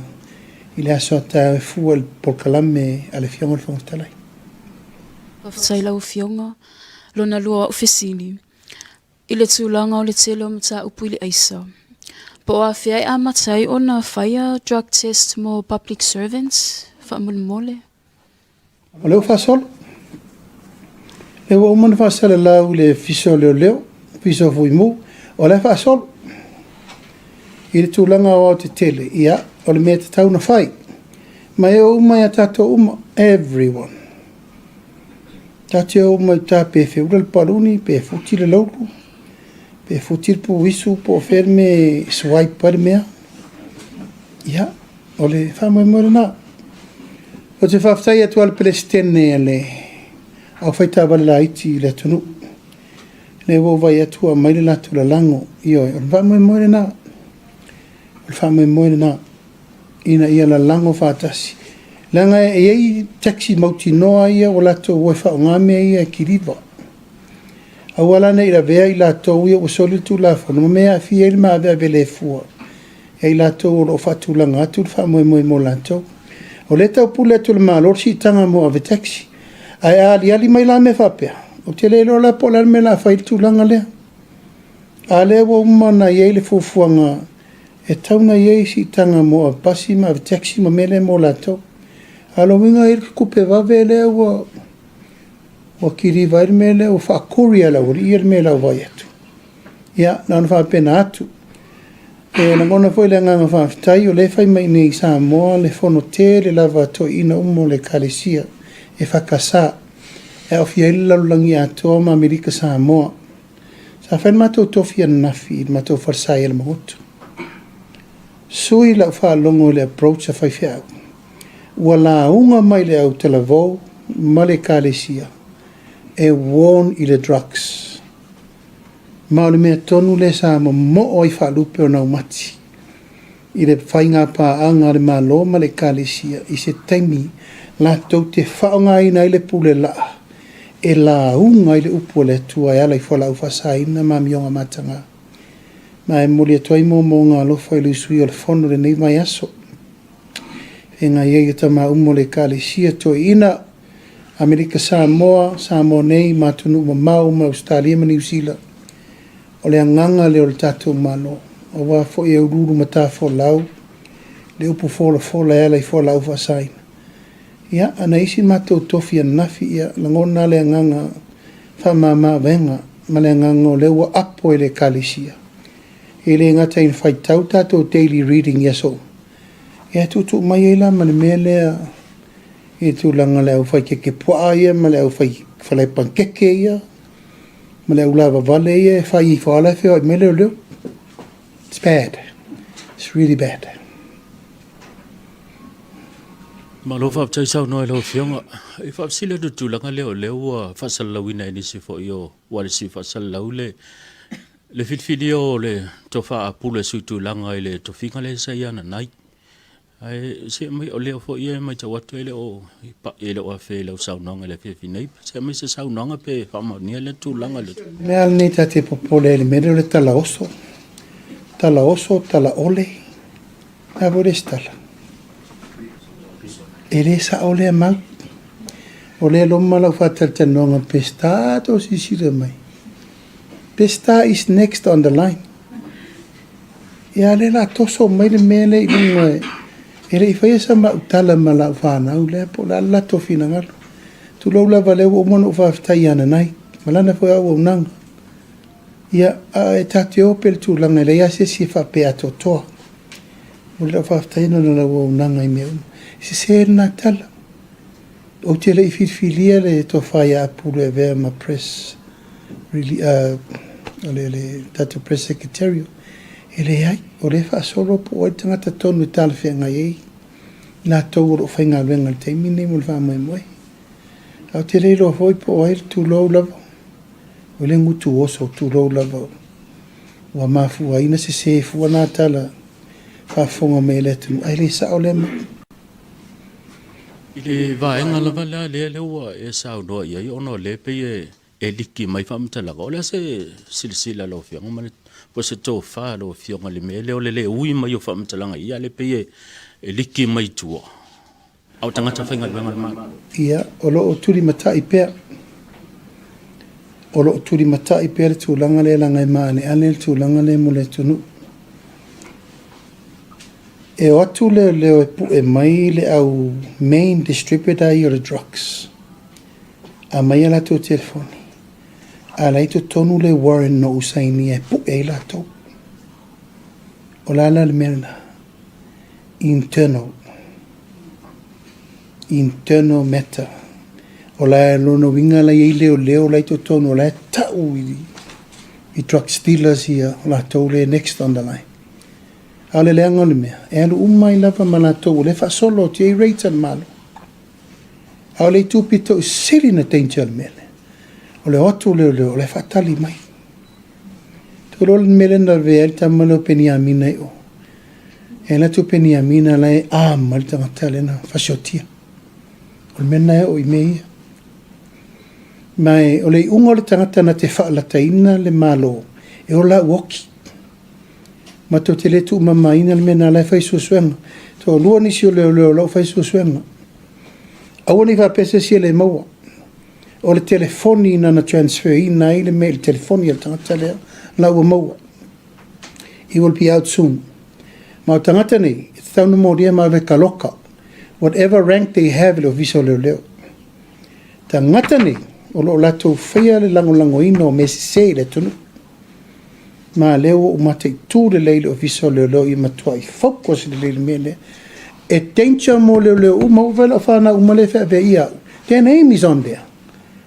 i le aso a taeao e fua i le polokalame a le Afioga i le Fofoga Fetalai. Faafetai i lau Afioga. Lona lua o au fesili, i le tulaga o le tele o mataupu i le aisa, po o afea e amata ai ona faia drug test mo public servants, faamolemole? O lea ua faasolo. Lea ua uma ona faasalalau i le Ofisa o Leoleo, Ofisa o Fuimu, o la e faasolo. I le tulaga aoaotetele, ia, o le mea e tatau ona fai. Ma e oo uma ia tatou uma, everyone. Ta te o uma i uta pe feula le paluni, pe futi le loulu, pe futi le puisu, po o fea le mea e swipe ai le mea. Ia, o le faamoemoe lena. Ou te faafetai atu lava i le Peresetene a le Aufai Taavale Laiti i le atunuu. Lea ua ou vaai atu ua aumai le latou lalago. Ioe, o le faamoemoe lena. O le faamoemoe lena ina ia lalago faatasi. Leaga e i ai taxi mautinoa ia ua latou o e faaaoga mea ia e kiliva. Aua la ne i lavea i latou ia ua soli le Tulafono ma mea e aafia ai le maaveave le fua e i latou o lo o faatulaga atu le faamoemoe mo latou. O lea e taupule atu e le Malo le siitaga mo ave taxi. Ae a aliali mai la mea faapea, ou te le iloa la po o le a le mea o le a fai i le tulaga lea. A lea ua uma ona i ai le fuafuaga e tatau ona i ai siitaga mo ave pasi ma ave taxi ma mea lea mo latou. A o lona uiga e i ai le tupe vave lea ua ua kiliva ai le mea lea, ua faa-courier e le aualii ia le mea i lau vaai atu. Ia, na ona faapena atu. E lagona foi le agaga faafetai o lea e fai mai nei i Samoa le fono tele lava a toeaiina uma o le Ekalesia EFKS e aofia ai le lalolagi atoa ma Amerika Samoa. Sa fai le matou tofi ananafi i le matou falesa i Alamagoto. Sui lau faalogo i le approach a faifeau. Ua lauga mai le au talavou ma le Ekalesia e warn i le drugs. Ma o le mea tonu lea sa momoo ai faalupe o Naumati i le faiga paaga a le Malo ma le Ekalesia i se taimi latou te faaaogaina ai le pule laa e lauga ai le upu a le Atua e ala i fualaau faasaina ma amioga mataga. Ma e momoli atu ai moomooga alofa i le usui o le Fono i lenei vaiaso. Feagai ai e tama uma o le Ekalesia Toeaina, Amerika Samoa, Samoa nei ma atunuu mamao uma Ausetalia ma Niu Sila. O le agaga lea o le tatou Malo, aua foi e uluulu matafolau le upu folafola e ala i fualaau faasaina. Ia, a na isi matou tofi ananafi, ia, lagona le agaga faamama-avega ma le agaga o lea ua apo e le Ekalesia. E le gata ina faitau tatou daily reading i aso uma, ia tuutuu mai ai la ma le mea lea i le tulaga o le au fai keke puaa ia ma le au fai falae pankeke ia ma le au lavavale ia e fai ifo a la e feoai mai leoleo. It's bad. It's really bad. Malo faafetai saunoa i lau Afioga. E faafesili atu i le tulaga lea o lea ua faasalalauina e nisi foi o ualesi faasalalau le le filifilia o le Tofa Apulu e suitulaga i le tofiga lea sa ia Nanai. Ae se mai o lea foi e matau atu e le o e le o afea i lau saunoaga i le afiafi nei. Se mai se saunoaga pe faamaonia lea tulaga le. Mea lenei ta te popole ai i le mea lea o le tala oso. Tala oso, tala ole. Le a foi le isi tala? E le sao lea mau. O lea loma lau faatalatalanoaga Peseta tou silasila mai. Peseta is next on the line. Ia lea la toso mai le mea lea i luga e, e le i faia sa mau tala ma lau fanau lea po o le a le latou finagalo. Tulou lava lea ua uma ona ou faafetai ia Nanai ma lana foi auaunaga. Ia, a e ta te o pea i le tulaga e leai lava se isi e faapea atoatoa. Momoli lau faafetai ona o lau auaunaga i mea uma. E sese lena tala. Ou te le i filifilia le tofa ia Apulu e avea ma press, o le, le tatou press secretarial. E leai, o lea e faasolo po o ai le tagata tonu e talafeagai ai latou o lo o faigaluega i le taimi lenei mo le faamoemoe. Ae ou te le iloa foi po o ai le tulou lava. O le gutu oso, tulou lava, ua mafua ai ona sese fua na tala faafofoga mai a le atunuu, ae le sao lea mea. I le vaega lava la lea lea ua e saunoa i ai ona o lea e pei e liki mai faamatalaga, o le a se silasila a lau Afioga ma le, po o se tofa a lau Afioga i le mea lea o le le ui mai o faamatalaga ia, a o lea e pei e liki mai tua? A o tagata faigaluega a le Malo. Ia, o lo o tulimatai pea. O lo o tulimatai pea le tulaga lea leaga e maaleale le tulaga lea mo le atunuu. E o atu leoleo e pue mai le au main distributor ia o le drugs. Aumai a latou telefoni. A la e i totonu le warrant na ou sainia e pue ai latou. O le a la le mea lena? Internal. Internal matter. O la lona uiga la e i ai leoleo la e i totonu o la e tau i, i drugs dealers ia, o latou lea next on the line. A o le leaga o le mea, e alu uma ai lava ma latou o lea e faasolo atu i ai rates a le Malo. A o le itu pito sili na danger le mea lea. O le o atu o leoleo, o la e faatali mai. Tou iloa le mea lea na lavea ai le tama lea o Peniamina i o. E alu atu o Peniamina la e arm mai le tagata lea na fasiotia. O le mea lena e oo i mea ia. Ma e, o le iuga o le tagata na te faalataina le Malo, e ola au oki. Ma tou te le tuumamaina le mea na la e fai suesuega. Toalua nisi o leoleo o la ua fai suesuega. Aua ne i faapea se isi e le maua. O le telefoni na na transfer ina ai le mea i le telefoni a le tagata lea, la ua maua. It will be out soon. Ma o tagata nei, e tatau ona molia ma ave taloka. Whatever rank they have i le ofisa o leoleo. Tagata nei, o lo o latou faia le lagolagoina o mea sese i le atunuu. Ma lea ua ou mataitu lelei i le Ofisa o Leoleo ia matuai focus lelei i le mea lea. E danger mo leoleo uma, ua fai lau fanau uma lea e feavea ia au. Their name is on there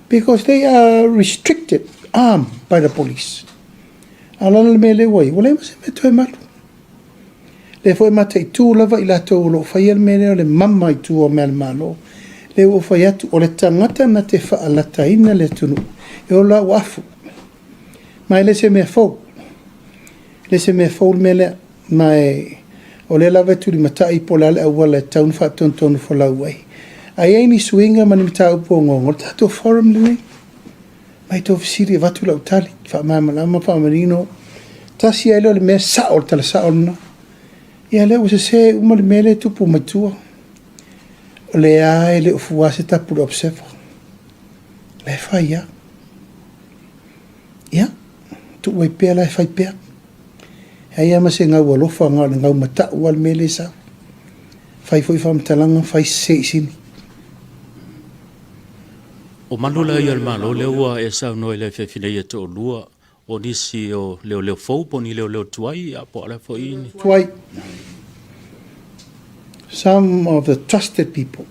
because they are restricted, armed by the police. A o le a la le mea lea ua i ai? Ua leai ma se mea toe malu. Lea foi e mataitu lava i latou o lo o faia le mea lea o le mama i tua o mea a le Malo. Lea ua ou fai atu, o le tagata na te faalataina le atunuu, e ola ua afu. Ma e le se mea fou. E le se mea fou le mea lea. Ma e, o lea lava e tulimatai po o le a le auala e tatau ona faatonutonu folau ai. A i ai ni suiga ma ni mataupu ogaoga, o le tatou forum lenei. Mai tou fesili e avatu lau tali, faamalamalama, faamanino. Tasi ai lea o le mea sao, o le tala sao lena. Ia lea ua sese uma le mea lea e tupu mai tua. O lea e le o fua se tapu i le observer. La e fai lava. Ia, tuu ai pea la e fai pea. E ai lava ma se gau alofa na o le gau matau lava le mea lea e sau. Fai foi faamatalaga, fai sese i sini. O malu la ia o le Malo lea ua e saunoa i le afiafi nei e toalua o nisi o leoleo fou po o ni leoleo tuai po o le a foi ni. Tuai. Some of the trusted people.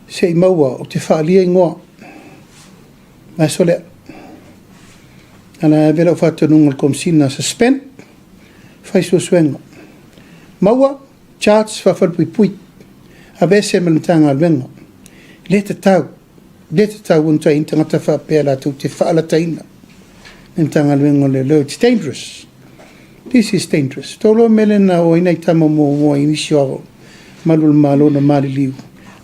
Se i maua, ou te faaalia ingoa. Ae sole. Ana ave lau faatonuga i le Komesina, suspend, fai suesuega. Maua, charge, faafalepuipui. Aveese ma le Matagaluega. Le tatau, le tatau ona toai ni tagata faapea latou te faalataina le Matagaluega o Leoleo. It's dangerous. This is dangerous. Tou loa mea lea na o ai nai tama muamua i nisi o malu o le Malo na maliliu.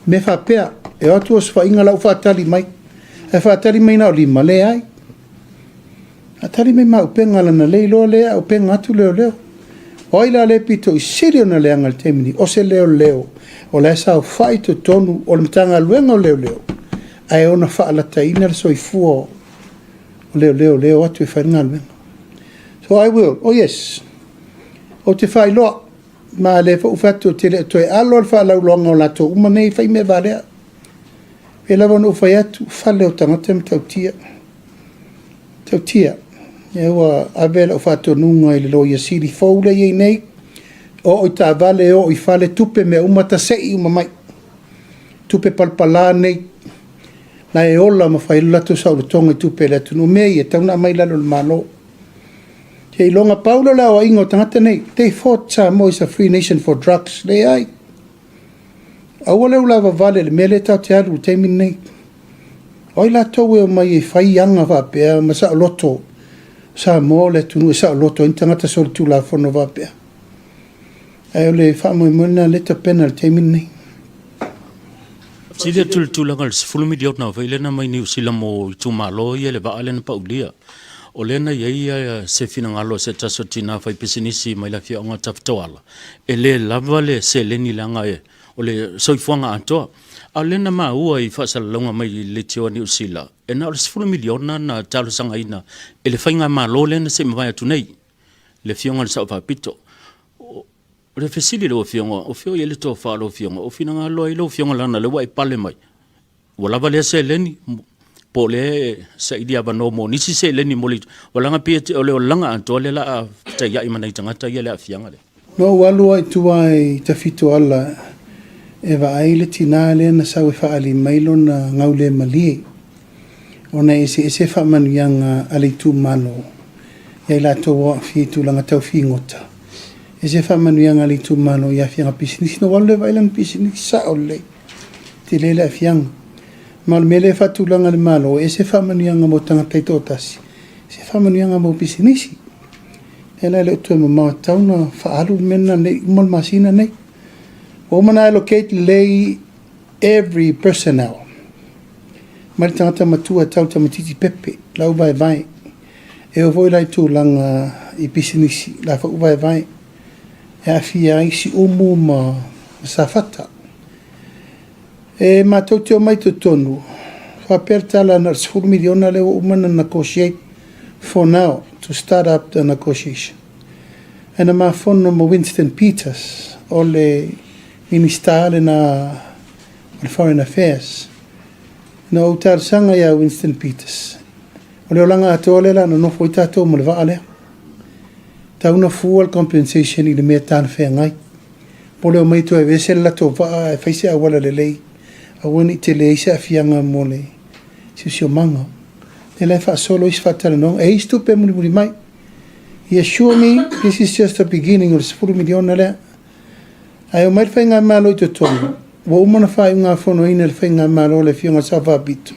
Mea faapea, e o atu osofaiga la ua faatali mai. Ae faatali mai na o lima, leai. Faatali mai ma upega lana le iloa lea upega atu leoleo. O ai la le pito i sili ona leaga i le taimi nei? O se leoleo o la e saofai i totonu o le Matagaluega o Leoleo ae ona faalataina le soifua o leoleo lea e o atu e fai le galuega. So I will, oh yes, ou te faailoa, ma lea foi ua fai atu ou te le o toe alo le faalauiloaga o latou uma nei e fai mea valea. Pei lava ona ou fai atu, fale o tagata e matautia. Matautia. Lea ua ave lau faatonuga i le Loia Sili fou lea e i ai nei, oo i taavale, oo i fale, tupe mea uma, tasei uma mai. Tupe palapala nei, la e ola ma fai ai lo latou saolotoga i tupe a le atunuu. O mea ia, e tatau ona aumai i lalo o le Malo. Seiloga pau lea o le aoaiga o tagata nei, they thought Samoa is a free nation for drugs. Leai. Aua le ulavavale i le mea lea tatou te alu i le taimi lenei. O ai latou e omai e fai aga faapea ma saoloto Samoa o le atunuu e saoloto ai ni tagata solitulafono faapea. Ae o le faamoemoe lena lea e tapena i le taimi lenei. Sili atu le tulaga i le 10 miliona foi lea na mai Niu Sila mo itumalo ia le vaa lea na paulia. O lea na i ai se finagalo o se tasi o tina faipisinisi mai le afioaga o Tafitoala, e le lava le seleni leaga e o le soifuaga atoa. A o lea na maua i faasalalauga mai le leitio a Niu Sila, e na o le 10 miliona na talosagaina e le faigamalo lea na se i mavae atu nei, le afioga i le Sao Faapito. O le fesili i lau afioga, o fea o i ai le tofa a lau afioga? O finagalo ai lau afioga leaga o lea ua e pale mai, ua lava lea seleni? Po o lea e saili avanoa mo nisi seleni mo le olaga pei o le olaga atoa lea la a fetaiai ma nai tagata ia le aafiaga lea. Na ou alu lava i tua i Tafitoala e vaai le tina lea na sau e faaali mai lona gaulemalie ona e eseese faamanuiaga a le itumalo ia i latou o aafia i tulaga tau figota, ese faamanuiaga a le itumalo i aafiaga pisinisi. Na ou alu lea vaai lana pisinisi, sao lelei, tele le aafiaga. Ma o le mea lea e faatulaga e le Malo, e ese faamanuiaga mo tagata e toatasi, ese faamanuiaga mo pisinisi. O lea la e le o toe mamao e tatau ona faaalu le mea lena ne i uma le masina lenei. Ua uma ona allocate lelei every personnel, mai le tagata matua e tau i le tamaitiiti pepe, la ua vaevae. E oo foi la i tulaga i pisinisi, la foi ua vaevae, e aafia ai Siumu ma Safata. E matou te omai i totonu, faapea le tala na o le $10 miliona lea ua uma ona negotiate for now to start up the negotiation. Ae na ma fono ma Winston Peters, o le Minisita lena o le Foreign Affairs. Na ou talosaga ia Winston Peters, o le olaga atoa lea o le a nonofo ai tatou ma le vaa lea. Tau na fua le compensation i le mea e talafeagai. Po o le omai e toe aveese le latou vaa ae fai se auala lelei, aua ne i tele ai se aafiaga mo le siosiomaga. Lea la e faasolo isi faatalanoaga. E i ai se tupe e mulimuli mai. He assure me this is just the beginning o le $10 miliona lea. Ae omai le Faigamalo i totonu, ua uma ona faaiugafonoina e le Faigamalo le Afioga i le Sao Faapito,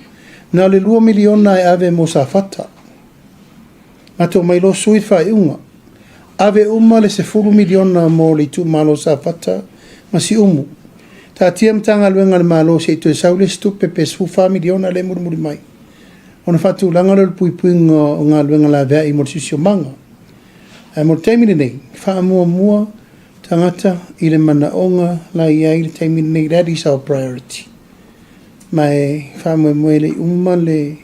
na o le $2 miliona e ave mo Safata. Matou omai loa sui le faaiuga. Ave uma le $10 miliona mo le itumalo o Safata ma Siumu. Taatia Matagaluega a le Malo se i toe sau le isi tupe pe $14 miliona lea e mulimuli mai ona faatulaga lea o le puipuiga o galuega laveai mo le siosiomaga. Ae mo le taimi lenei, faamuamua tagata i le manaoga la e i ai i le taimi lenei, that is our priority. Ma e faamoemoe e le i uma le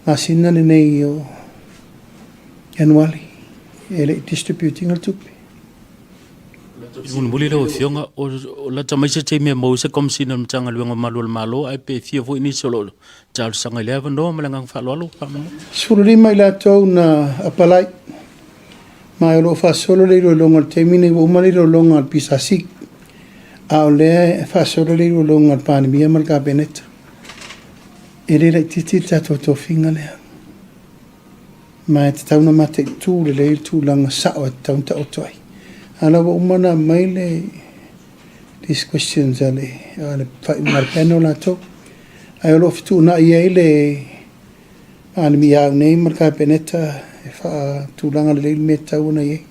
masina lenei o Ianuari e le i distribute ina le tupe. Mulimuli lau Afioga, o lata mai se taimi e maua ai se Komesina o le Matagaluega o Malu o le Malo, ae pe fia foi nisi o lo o talosaga i lea avanoa ma le agaga faaaloalo. Faamolemole. 15 i latou na apalai, ma o lo o faasolo le iloiloga i le taimi lenei, ua uma le iloiloga a le PSC, a o lea e faasolo le iloiloga a le Palemia ma le Kapeneta. E le laitiiti le tatou tofiga lea, ma e tatau ona mataitu lelei le tulaga sao e tatau ona taoto ai. A o la ua uma ona aumai le these questions a le faaiuga a le panel latou, ae o lo o fetuunai ai le Palemia au nei ma le Kapeneta e faatulaga lelei le mea e tatau ona i ai.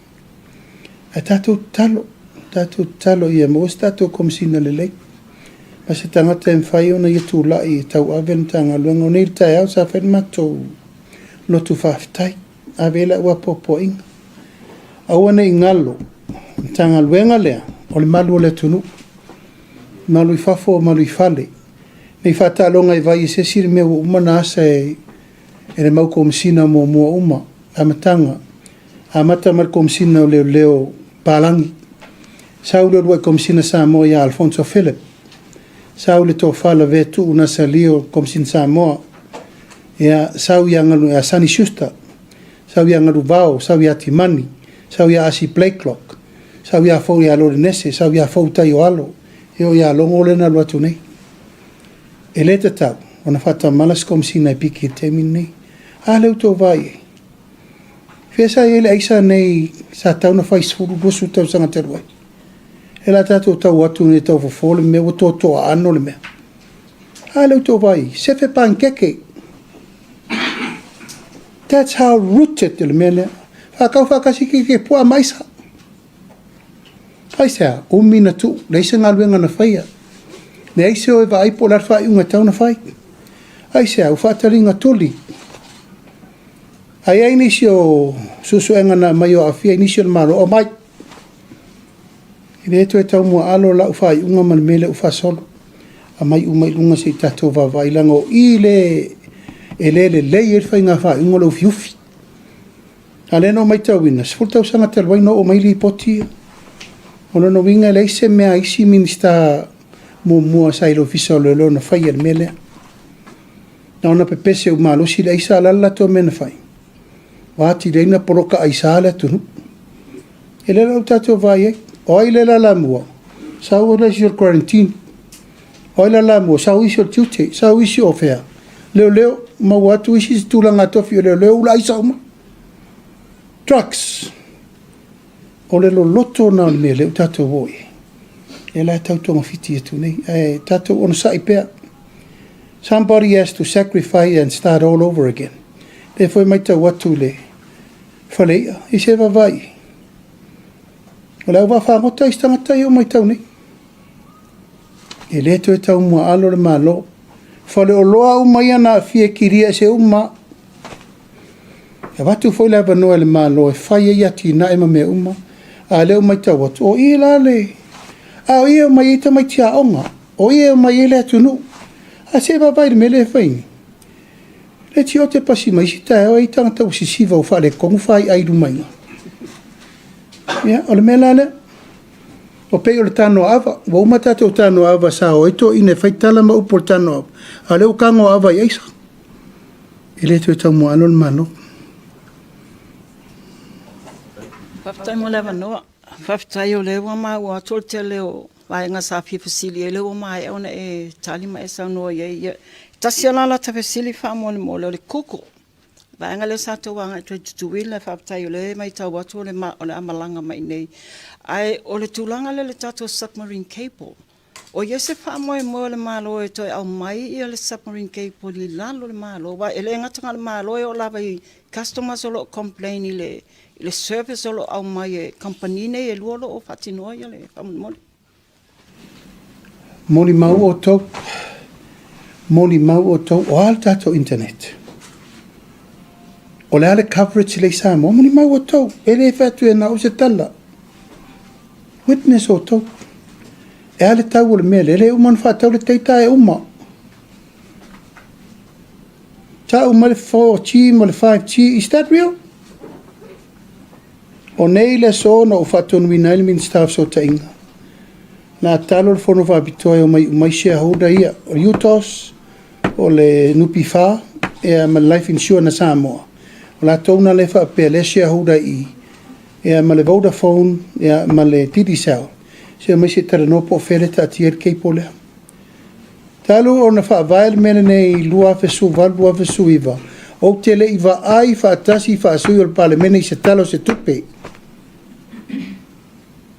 Ae tatou tatalo, tatou tatalo ia maua se tatou Komesina lelei ma se tagata e mafai ona ia tulai e tauave le Matagaluega. O nei le taeao sa fai le matou lotu faafetai, ave ai lau apoapoaiga. Aua ne i galo, Matagaluega lea o le malu o le atunuu, malu i fafo, malu i fale. Ne i faataaloga i vai e se isi le mea ua uma ona asa e le mau Komesina muamua uma, amataga. Amata mai le Komesina o Leoleo Palagi, sau le uluai Komesina Samoa ia Alfonso Philip, sau le Tofa Lavea Tuu Nasalio Komesina Samoa, ia, sau ia Galu, ia Sonny Schuster, sau ia Galuvao, sau ia Timani, sau ia Asi Blakelock, sau ia Fou ia Lorenese, sau ia Fou Taioalo, e oo ia Logo lea na alu atu nei. E le tatau ona faatamala se Komesina e piki i le taimi lenei. A lea ua outou vaai i ai? Fea sa i ai le aisa nei sa tatau ona fai 10, 20 tausaga talu ai? E la tatou tau atu nei tau fofo le mea ua toatoa ano le mea. A lea ua outou vaai i ai? Sefe panikeke. That's how rooted le mea lea. Faatau faatasi keke puaa ma aisa. Aisea? Umi na tuu, leai se galuega na faia. Leai se o e vaai po o le a le faaiuga e tatau ona fai. Aisea? Ua faataliga tuli. A i ai nisi o suesuega na aumai o aafia i nisi o le Malo, aumai. E le toe taumuaalo lau faaiuga ma le mea lea ua faasolo. Aumai uma i luga se i tatou vaavaai, leaga o i le e le lelei ai le faiga faaiuga o le ufiufi. A o lea na ou matauina, 10 tausaga talu ai na oo mai lipoti ia. O lona uiga e leai se mea a isi Minisita muamua sa i le Ofisa o Leoleo na faia i le mea lea. Na ona pepese ua malosi le aisa a o le a le latou mea na fai? Ua atili ai na poloka aisa le atunuu. E le la ua tatou vaai ai. O ai le lalamua? Sau le isi o le quarantine. O ai le lalamua? Sau isi o le tiute. Sau isi o fea? Leoleo. Maua atu isi i se tulaga tofi o leoleo ula aisa uma. Drugs. O le loloto na o le mea lea ua tatou oo i ai. Lea la e tau togafiti atu nei. Ae tatou onosai pea. Somebody has to sacrifice and start all over again. Lea foi e matau atu i le fale i'a, i se vaavaai i ai. O le au vaafagota isi tagata ia ua matau nei. E le toe tau muaalo le Malo. Faleoloa uma ia na aafia e kilia ese uma. E avatu foi le avanoa e le Malo e fai ai atinae ma mea uma, a o lea ua matau atu, o i la le, a o i e omai ai tamaiti aoga, o i e omai ai le atunuu. A se i vaavaai i le mea lea e fai nei. Le tiote pasi mai isi taeao e i ai tagata ua sisiva ua faaletonu faiai i luma i ina. Ia, o le mea la lea. Ua pei o le tanoa ava. Ua uma tatou tanoa ava sa o ai toeaiina e fai tala ma upu o le tanoa ava, a o lea ua tanoa ava i aisa. E le toe taumuaalo le Malo. Faafetai mo le avanoa. Faafetai o lea ua maua atu o le tele o vaega sa fia fesili ai lea ua maea ona e tali ma e saunoa i ai. Ia, tasi lava la lata fesili faamolemole o le Google. Vaega lea sa tou agai atu ai i Tutuila, faafetai o lea e matau atu o le a malaga mai i inei. Ae o le tulaga lea i le tatou submarine cable, O i ai se faamoemoe o le Malo e toe aumai ia le submarine cable i lalo o le Malo? Aua e le gata na o le Malo, e oo lava i customers o lo o complain i le service o lo o aumai e kamupani nei e lua o lo o faatinoa ia le faamolemole. Molimau outou, molimau outou, o a le tatou internet? O le a le coverage lea i Samoa? Molimau outou, e le fai atu e na o se tala. Witness outou. E a le tau o le mea lea? E le uma ona faatau le data e uma. Tau mai le 4G ma le 5G, is that real? O nei le aso na ou faatonuina ai le Minisita o Fesootaiga. Na talo le fono faapitoa e omai uma ai shareholder ia, o le UTOS, o le NPF, ia ma le Life Insurance a Samoa. O latou na lea faapea lea shareholder i ia ma le Vodafone, ia ma le Digicel. Se omai se i talanoa po o fea lea e taatia ai le cable lea. Talu ona faavae le mea lenei i 2018, 2019, ou te le i vaai faatasi faasui o le Palemene i se Tala o se Tupe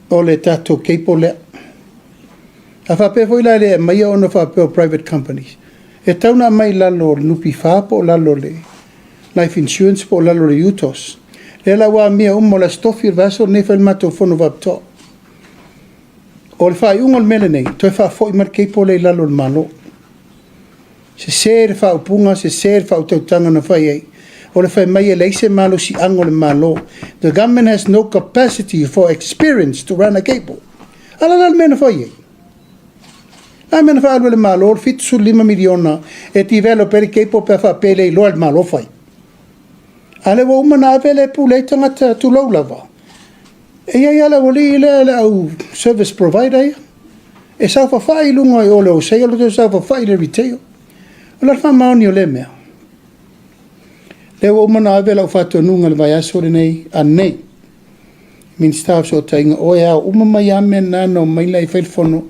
o le tatou cable lea. A faapea foi la e le aumaia ona faapea o private companies, e tatau ona aumai i lalo o le NPF po o lalo o le Life Insurance po o lalo o le UTOS. Lea la ua amia uma o le Aso Tofi o le vaiaso lenei fai le matou fono faapitoa. O le faaiuga o le mea lenei, toe faafoi mai le cable lea i lalo o le Malo. Sese le faaupuga, sese le faautautaga na fai ai. O le fai mai e leai se malosiaga o le Malo. The government has no capacity for experience to run a cable. A la le mea na fai ai? A mea na faaalu e le Malo le $75 miliona e develop ai le cable pe a faapea e le iloa e le Malo fai. A lea ua uma ona ave le pule ai tagata tulou lava. E i ai lava le aualii lea le au service provider ia. E saofafai i luga i o le wholesale, o le saofafai i le retail. O le faamaoni o lea mea. Lea ua uma ona ave lau faatonuga i le vaiaso lenei anei. Minisita o Fesootaiga, o e ao uma mai lava mea na na omai la i fai le fono,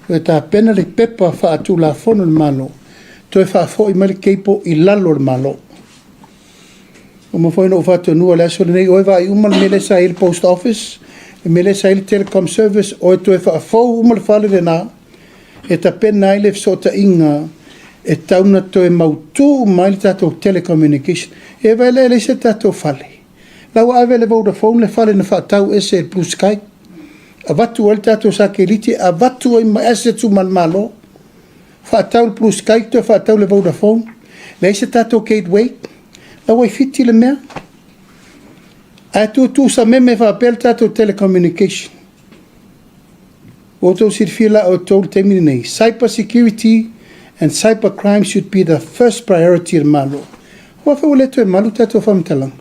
e tapena le pepa faatulafono le Malo, toe faafoi mai le cable i lalo o le Malo. Uma foi ona ou faatonua le aso lenei, o e vaai uma le mea lea sa i ai le post office, le mea lea sa i ai le telecom service, o e toe faafou uma le fale lena, e tapena ai le fesootaiga e tau na toe mautu uma ai le tatou telecommunication. E vaai la e leai se tatou fale. La ua ave le Vodafone le fale na faatau ese e le Blue Sky. Avatu ai le tatou satellite, avatu ai ma assets uma a le Malo. Faatau le Blue Sky, toe faatau le Vodafone. Leai se tatou gateway. La ua i Fiti le mea. Ae tutu sameme faapea le tatou telecommunication. Ua outou silafia la outou le taimi lenei, cyber security and cyber crime should be the first priority a le Malo. Aua foi ua le toe malu tatou faamatalaga.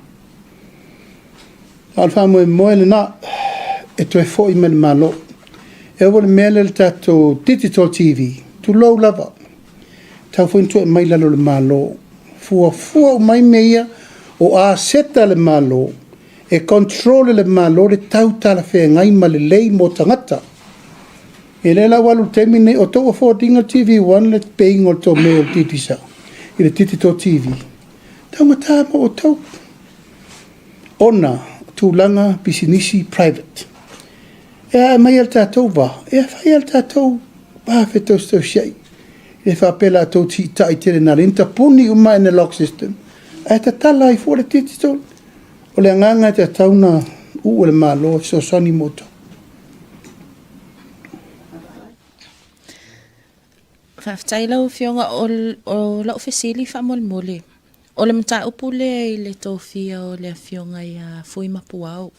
A o le faamoemoe lena e toe foi mai le Malo. E oo le mea lea le tatou digital TV, tulou lava, tau foi na toe aumai i lalo o le Malo. Fuafua uma ai mea ia o aseta a le Malo, e control e le Malo le tau talafeagai ma lelei mo tagata. Ia lea la ua alu i le taimi lenei, o tou afford ina le TV One le pay ina o le tomei o le Digicel i le Digital TV. Taugata mo outou ona tulaga pisinisi private. E ae mai le tatou va, e fai lava le tatou va fetausitausiai. E le faapea la outou tiitai tele na ala ai tapuni uma analog system, ae tatala ai fua le digital. O le agaga e tatau ona uu e le Malo e fesoasoani mo outou. Faafetai i lau Afioga. O lau fesili faamolemole, o le mataupu lea i le tofia o le Afioga ia Fui Mapuao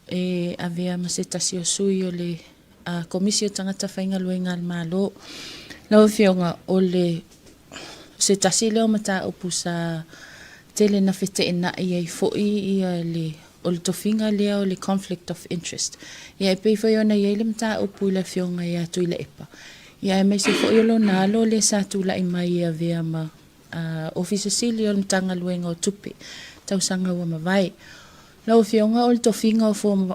e avea ma se tasi o sui o le Komisi o Tagata Faigaluega a le Malo. Lau Afioga, o le se tasi lea o mataupu sa tele na feteenai ai foi ia le o le tofiga lea o le conflict of interest. Ia e pei foi ona i ai le mataupu i le Afioga ia Tuilaepa, ia aemaise foi o lona alo lea sa tulai mai e avea ma Ofisa Sili o le Matagaluega o Tupe tausaga ua mavae. Lau Afioga o le tofiga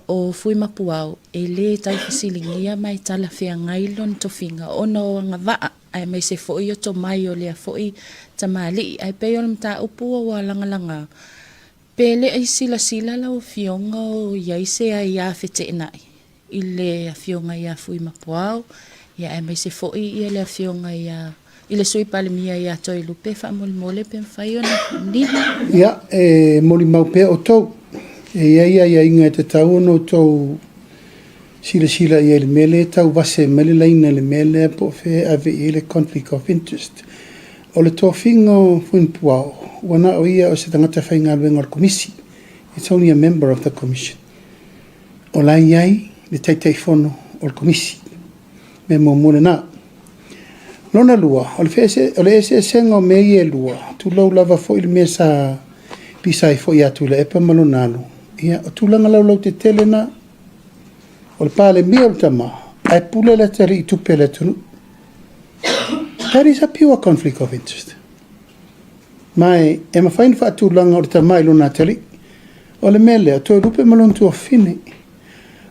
o Fuimapuao e le tau fesiligia ma e talafeagai lona tofiga ona o agavaa aemaise foi o tomai o lea foi tamalii. Ae pei o le mataupu ua lagalaga, pe le i silasila lau Afioga o i ai se aia feteenai i le Afioga ia Fuimapuao, ia aemaise foi ia le Afioga ia i le Sui Palemia ia Toelupe faamolemole pe mafai ona nina. Ia, e molimau pea outou, e i ai aiaiga e tatau ona outou silasila i ai i le mea lea e tau vase mai le laina i le mea lea po o fea e ave i ai le conflict of interest. O le tofiga o Fuimapuao, ua na o ia o se tagata faigaluega o le Komisi, it's only a member of the Commission. O la e i ai le Taitaifono o le Komisi. Mea muamua lena. Lona lua, o le, o le eseesega o mea ia e lua, tulou lava foi le mea sa pisa ai foi ia Tuilaepa ma lona alo, ia, o tulaga laulautetele na. O le Palemia o le tama, ae pule le atalii i tupe a le atunuu. That is a pure conflict of interest. Ma e, e mafai ona faatulaga o le tama i lona atalii. O le mea lea, Toelupe ma lona tuafafine.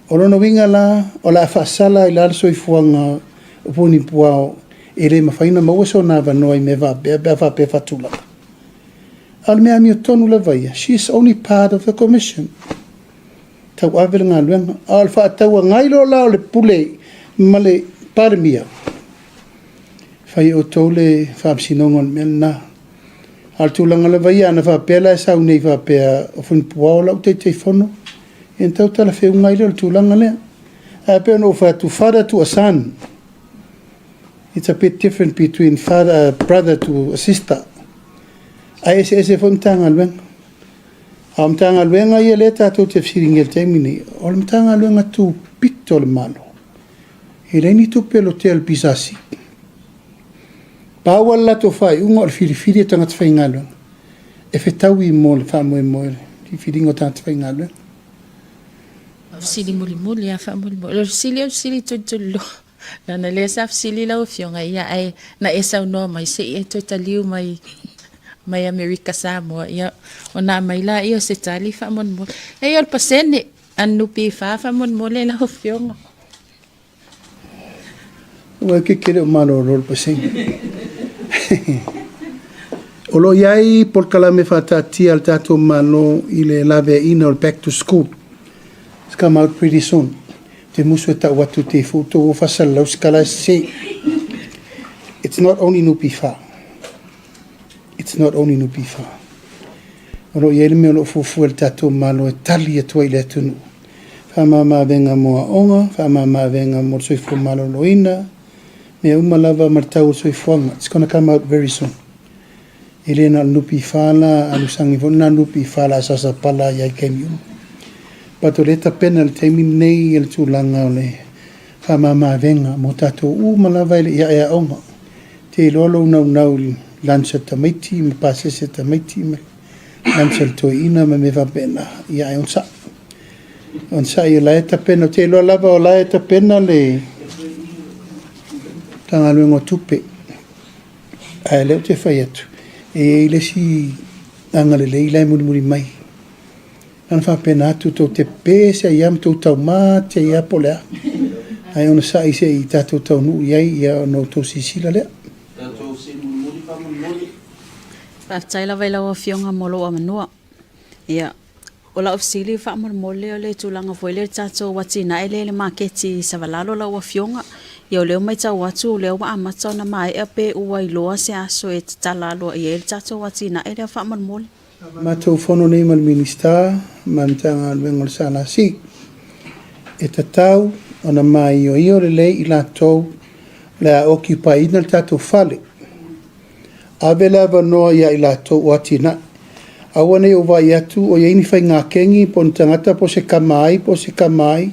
O lona uiga la, o le a faasala ai la le soifuaga o Punipuao e le mafai ona maua sona avanoa i mea faapea pe a faapea e faatulaga. A o le mea amiotonu lava ia, she is only part of the commission. Tauave le galuega. A o le faatauagai loa la o le pule ma le Palemia, fai e outou le faamasinoga o le mea lena. A o le tulaga lava ia, ana faapea la e sau nei faapea o Fuipuao lau Taitaifono, ia ona tau talafeuga ai lea o le tulaga lea. Ae pei ona ou fai atu, father to a son, it's a bit different between father, brother to a sister. Ae eseese foi Matagaluega. A o Matagaluega ia lea tatou te fesiligia i le taimi nei, o le Matagaluega tupito o le Malo. E leai ni tupe o lotea i le PSC. Pau lava le latou faaiuga o le filifili o tagata faigaluega e fetaui mo le faamoemoe o le filifiliga o tagata faigaluega. Fesili mulimuli lava faamolemole. O le fesili o le fesili tulituliloa. Leaga lea sa fesili lau Afioga, ia ae na e saunoa mai se i e toe taliu mai mai Amerika Samoa, ia ona aumai laia o se tali faamolemole. Eia o le pasene a le NPF faamolemole lau Afioga. Ua ke kele o malolo le pasene. O lo o i ai polokalame faataatia a le tatou Malo i le laveaiina o le back to school. It's come out pretty soon. Te musu e tau atu te ifu tou o fasalalau sikala e sese. It's not only NPF. It's not only NPF. O lo o i ai le mea o lo o fuafua e le tatou Malo e tali atu ai i le atunuu. Faamama-avega mo aoga, faamama-avega mo le soifua maloloina, mea uma lava ma le tau o le soifuaga. It's gonna come out very soon. E le na o le NPF la, a lusagi foi lena NPF la a sasapala ai i taimi uma. But o lea e tapena i le taimi lenei le tulaga o le faamama-avega mo tatou uma lava e le i ae aoga. Te iloa lou naunau i lunch a tamaiti ma pasese a tamaiti ma lunch a le toeaina ma mea faapena, ia ae onosai. Onosai o la e tapena, ou te iloa lava o la e tapena le Matagaluega o Tupe. Ae o lea ou te fai atu, E i ai le isi agalelei la e mulimuli mai. Na ona faapena atu tou te pese ai lava ma tou taumate ai lava po o le a. Ae onosai se i tatou taunuu i ai ia ona outou silasila lea. Tatou sii mulimuli faamolemole. Faafetai lava i lau Afioga mo lou avanoa. Ia, o lau fesili faamolemole o le tulaga foi lea i le tatou atinae lea i le maketi i Savalalo lau Afioga. Ia o lea ua matau atu o lea ua amata ona maea pe ua iloa se aso e tatala aloaia ai le tatou atinae lea faamolemole. Matou fono nei ma le Minisita ma le Matagaluega o le SLC. E tatau ona maioio lelei i latou o le a occupy-ina le tatou fale. Ave le avanoa ia i latou o atinae. Aua ne i ou vaai atu o i ai ni faigakegi po o ni tagata po o se tama ai po o se tama ai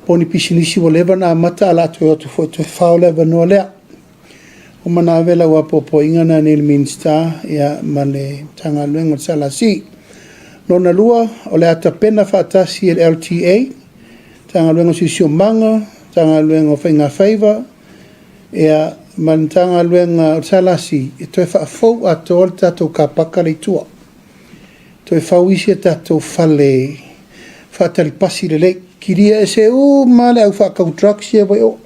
po o ni pisinisi ua leva ona amata ae o le a toe o atu foi e toe fao le avanoa lea. Uma ona ave lau apoapoaiga lena nei i le Minisita ma le Matagaluega o le SLC. Lona lua, o le a tapena faatasi e le LTA, Matagaluega o Siosiomaga, Matagaluega o Faigafaiva ia, ma le Matagaluega o le SLC e toe faafou atoa le tatou car paka lea i tua. Toe fau isi a tatou fale faatali pasi lelei. Kilia ese uma lava le au faatau drugs ia ua i o.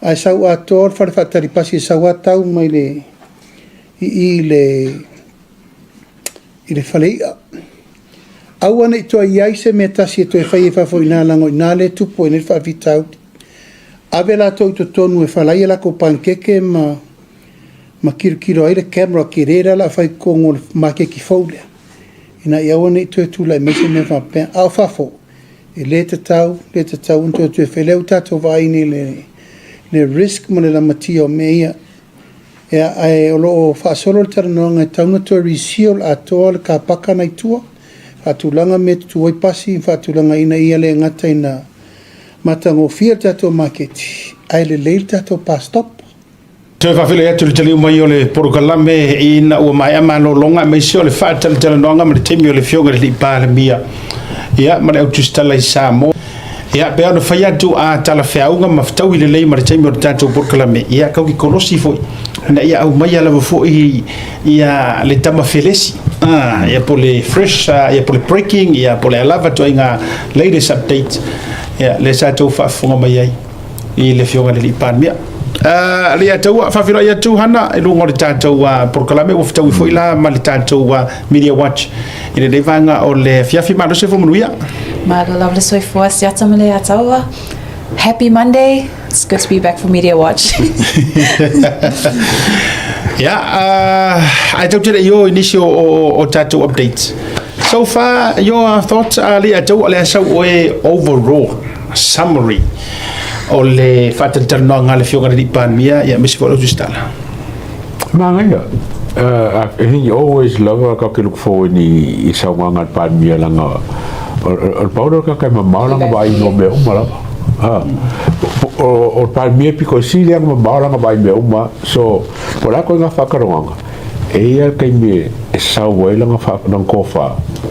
Ae sau atoa le fale faatali pasi e sau lava tau mai le i i le i le fale i'a. Aua ne i toe i ai se mea tasi e toe faia i fafo i ina leaga o i ina lea e tupu ai nei le faafitauli. Ave latou i totonu e fala ai a latou panikeke ma ma tilotilo ai le camera tele lea o le a fai i totonu o le maketi fou lea ina ia aua ne i toe tulai mai se mea faapea. A o fafo, E le tatau, le tatau ona toe toe fai. Lea ua tatou vaai nei i le, le risk ma le lamatia o mea ia. Ia, ae o lo o faasolo le talanoaga e tatau ona toe reseal atoa le car paka na i tua, faatulaga mea e tutu ai pasi ma faatulaga ina ia le gata ina matagofie le tatou maketi, ae lelei le tatou bus stop. Toe faafeiloai atu i le taliu mai o le polokalame ina ua maea malologa aemaise o le faatalatalanoaga ma le taimi o le Afioga i le Alii Palemia ia ma le au tusitala i Samoa. Ia, pe ona fai atu a talafeauga ma fetaui lelei ma le taimi o le tatou polokalame, ia kau ki kolosi foi ina ia aumaia lava foi ia le tama felesi, ia po le fresh, ia po le breaking, ia po le a lava ituaiga latest update, ia lea sa outou faafofoga mai ai. i le Afioga i le Alii Palemia. Leiataua, faafeiloai atu Hana i luga o le tatou polokalame ua fetaui foi la ma le tatou Media Watch i lenei vaega o le afiafi. Malo le soifua manuia. Malo lava le soifua, siata ma Leiataua. Happy Monday. It's good to be back for Media Watch. Yeah, ae tatou te le i o i nisi o tatou updates. So far, your thoughts, Leiataua, le a sau oe overall summary o le faatalatalanoaga a le Afioga i le Alii Palemia, ia aemaise foi o le Tusitala. Manaia. I think you always love a ka ke look forward ni i saunoaga a le Palemia leaga o le pau lea o le tagata e mamao lana vaai i mea uma lava. O le Palemia e pito sili lava ona mamao lana vaai i mea uma. So, po o le a ituaiga faatalanoaga, E i ai le taimi e sau ai lana tofa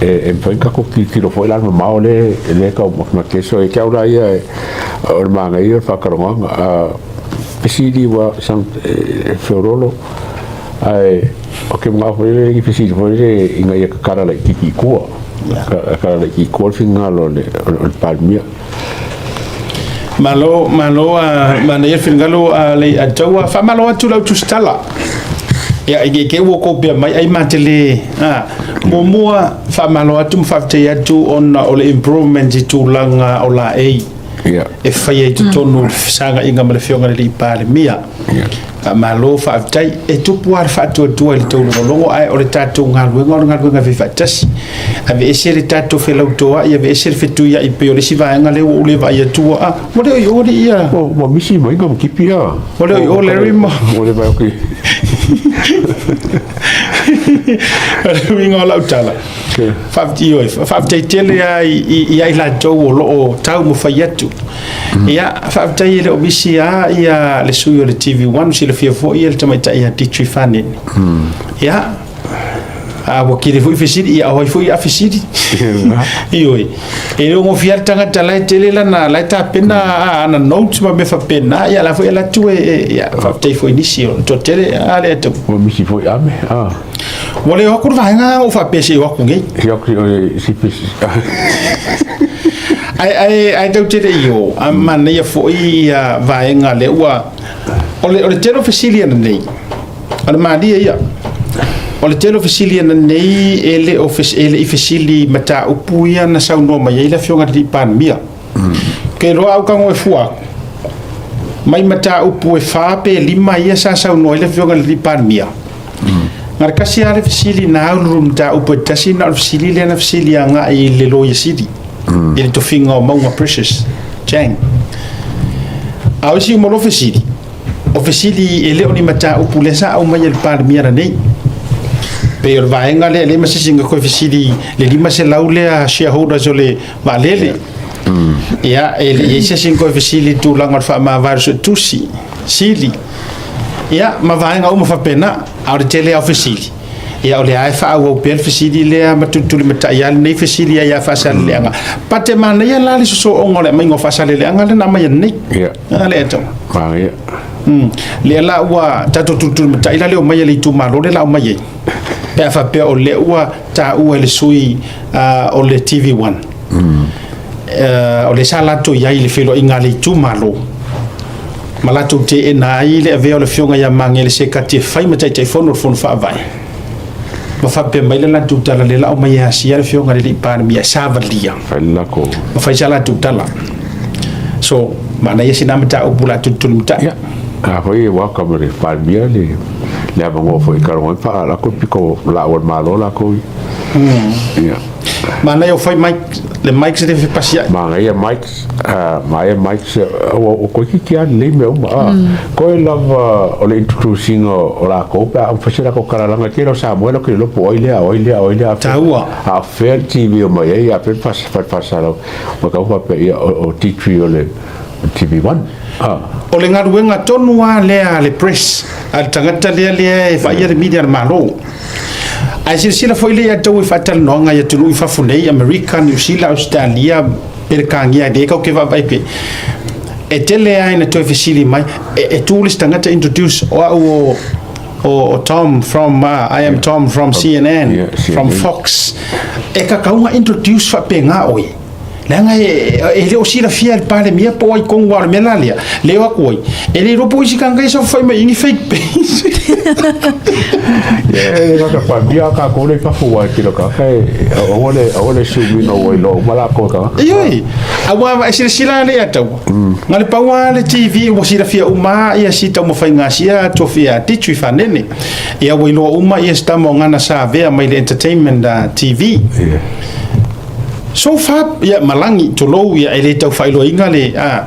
e mafai ona tatou tilotilo foi la mamao lea e tau matimati ai. So ia te au la ia o le manaia o le faatalanoaga. Fesili ua e feoloolo ae ou te manao foi lele i fesili foi lele ina ia tatala laitiiti i tua. Tatala laitiiti i tua le finagalo o le Palemia. Malo, malo, manaia le finagalo a Leiataua. Faamalo atu lau tusitala. Ia, i ke ua kou pea mai ai ma te le, a, muamua faamalo atu ma faafetai atu ona o le improvement i tulaga o laei e faia i totonu o le fesaagaiga ma le Afioga i le Alii Palemia. Faamalo faafetai. E tupu lava le faatuatua i le taulogologo, ae o le tatou galuega o le galuega e fai faatasi. Aveese le tatou felautoa'i, aveese le fetuia'i pei o le isi vaega lea ua ou le vaai atua. A, ua le o i o alii ia. Ua misi mai ka tipi a. Ua le o i o Larry ma. Ua le vaai atu. O le uiga o lau tala, ioe, faafetai tele lava ia i latou o lo o taumafai atu. Ia, faafetai e le o misi lava ia le sui o le TV1, silafia foi le tamaitai ia Ditri Fanene. Ia, A ua tele foi fesili, ia o ai foi a fesili. Ioe. E le o gofie lava le tagata la e tele lana, la e tapena ana notes ma mea faapena, ia la foi e alu atu e, ia, faafetai foi i nisi o le toatele, a lea tau. Ua misi foi ame, a. Ua le o atu le vaega o faapea se i o atu nei. Se o atu si pisi. Ae, ae, ae tau tele i o, a manaia foi ia vaega lea ua, o le, o le tele o fesili ana nei, O le malie ia. O le tele o fesili ana nei e le o e le i fesili mataupu ia na saunoa mai ai le Afioga i le Alii Palemia. Ke iloa au tago e fua atu, mai mataupu e fa pe lima ia sa saunoa ai le Afioga i le Alii Palemia. Na o le tasi lava le fesili na au lulu mataupu e tasi na o le fesili lea na fesili agai i le Loia Sili i le tofiga o Mauga Precious Chang. A o isi uma loa fesili, O fesili e le o ni mataupu lea sa aumaia i le Palemia lenei. Pei o le vaega lea e leai ma se isi na toe fesili le 500 lea shareholders o le vaalele. Ia, e le i ai se isi na toe fesili i le tulaga o le faamavae o le suetusi sili. Ia, ma vaega uma faapena. A o le tele lava o fesili, ia o lea lava e faaauau pea le fesili lea ma tulitulimatai lava lenei fesili ai ia Faasaleleaga. But e manaia la le sosooga o le aumaiga o Faasaleleaga lea na aumai ananei. Ia. A lea tau. Manaia. Lea la ua tatou tulitulimatai la le omai a le itumalo lea la aumai ai. Pe a faapea o lea ua taua e le sui o le TV1. O lea sa latou i ai i le feiloaiga a le itumalo ma latou teena ai le avea o le afioga ia Magele Sekati e fai ma Taitaifono o le Fono Faavae. Ma faapea mai le latou tala lea la aumai e asia le afioga i le Alii Palemia e savalia Fai le latou. ma fai sa latou tala. So, manaia sina mataupu la tulitulimatai. Ia, a foi e welcome e le Palemia le le avanoa foi e talanoa ai ma faalalako le pito laau a le Malo latou ia. Ia. Manaia o fai mic, le mic se le fepasiai. Manaia mics, manaia mics, ua toeitiiti lava lelei mea uma. Toe lava o le introduce ina o latou pe a fai se latou tala leaga e tele o Samoa e latou te le iloa po o ai lea, o ai lea, o ai lea. Taua. A o fea le TV o mai ai, a o fea le fale faasalalau. Ua tatau faapea, ia o T3 o le TV1. O le galuega tonu lava lea a le press, a le tagata lea lea e vaaia le media a le Malo. Ae silasila foi lea ia tau i faatalanoaga i atunuu i fafo nei, Amerika, Niu Sila, Ausetalia, Peretania, lea tatou te vaavaai pea. E tele lava ina toe fesili mai, e tu le isi tagata introduce, o au o o Tom from, I am Tom from CNN, from Fox. E tatau ona introduce faapena oe. Leaga e le o silafia e le Palemia po o ai tonu aua o le mea la lea, leo atu ai, e le iloa po o isi tagata ia saofafai mai i ni fake page. Ia, e le gata Palemia a tatou lea i fafo aua e tele o tagata e aua le aua le assume ina ua iloa uma latou e tagata. Ioe, aua e silasila lava ia taua, na le pau lava le TV ua silafia uma lava ia si taumafaiga a sia tofi a Ditri Fanene. Ia ua iloa uma ia si tama o Gana sa avea mai le entertainment TV. Yeah. So far, ia, malagi, tulou, ia, e le tau faailoaina le, a,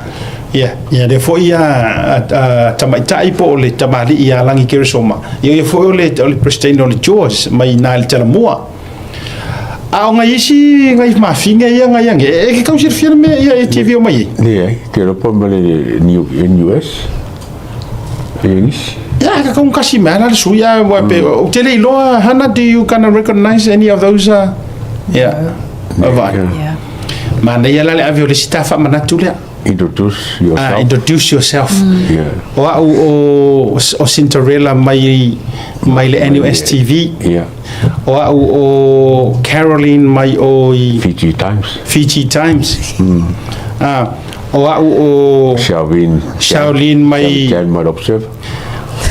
ia, ia, lea foi a, a, a tamaitai po o le tamalii ia Lagi Keresoma, ia, ia foi o le, o le President o le Jaws mai i na i le Talamua. A o ngai isi, ngai mafine ia, ngai ange, e, e ke tau silafia le mea ia e TV o mai ai. Leai, te iloa po o le NUS. Ia, ka kong kasi mai ala le sui a wa pe o te le iloa Hana do you kind of recognize any of those yeah. Vai. Yeah. Manaia la le ave o le isi ta faamanatu lea. Introduce yourself. Introduce yourself. Yeah. O au o o Cinderella mai mai le NUS TV. Yeah. O au o Caroline mai o i Fiji Times. Fiji Times. Ah, O au o Shaolin, Shaolin mai Jan mai Observe.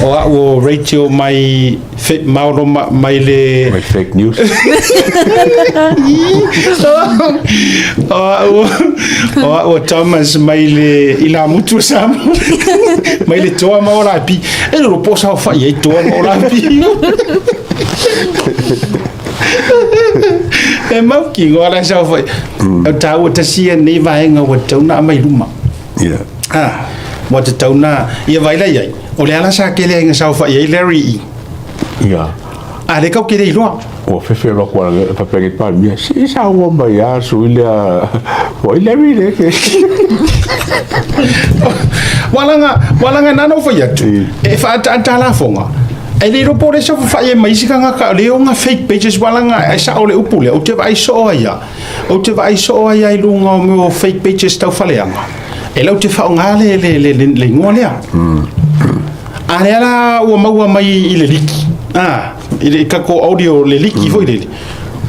O au o Rachel mai Maolo mai le mai fake news. O au o au o Thomas mai le Ilamutu o Samoa mai le Toa ma Olapi. E lolo po sa fai ai Toa ma Olapi. E mau ki ngoa la sa fai. O tāua tasi ia nei vaega ua tatau ona aumai i luma. Yeah. Ah, ua tatau ona, ia vaai la i ai, o le ala sa kele ai na saofai ai Larry i. Yeah. A le kau kele iloa. Ua fefe loa kua faapea nei Palemia, se i saunoa mai lava le sui lea, o ai Larry le ke. Ua laga, ua laga na ona ou fai atu, e faaataata lafoga. Ae le iloa po o lea e saofafai ai ma isi tagata o lea e ona fake pages aua leaga e sao le upu lea, ou te vaai soo ai lava, ou te vaai soo ai lava i luga o mea o fake pages tau faleaga, e latou te faaaoga le, le, le, le, le igoa lea. A lea la ua maua mai i le liki, a, i le tatou audio le liki foi lele,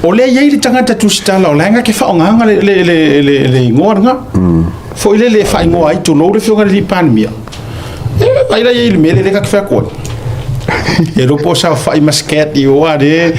o lea e i ai le tagata tusitala o la e na te faaaogaina le, le, le, le, le igoa lena. Foi lele e faaigoa ai, tulou le Afioga i le Alii Palemia. E vaai la i ai i le mea lea ta te fai atu ai. E iloa po o saofai ma scat i o a le.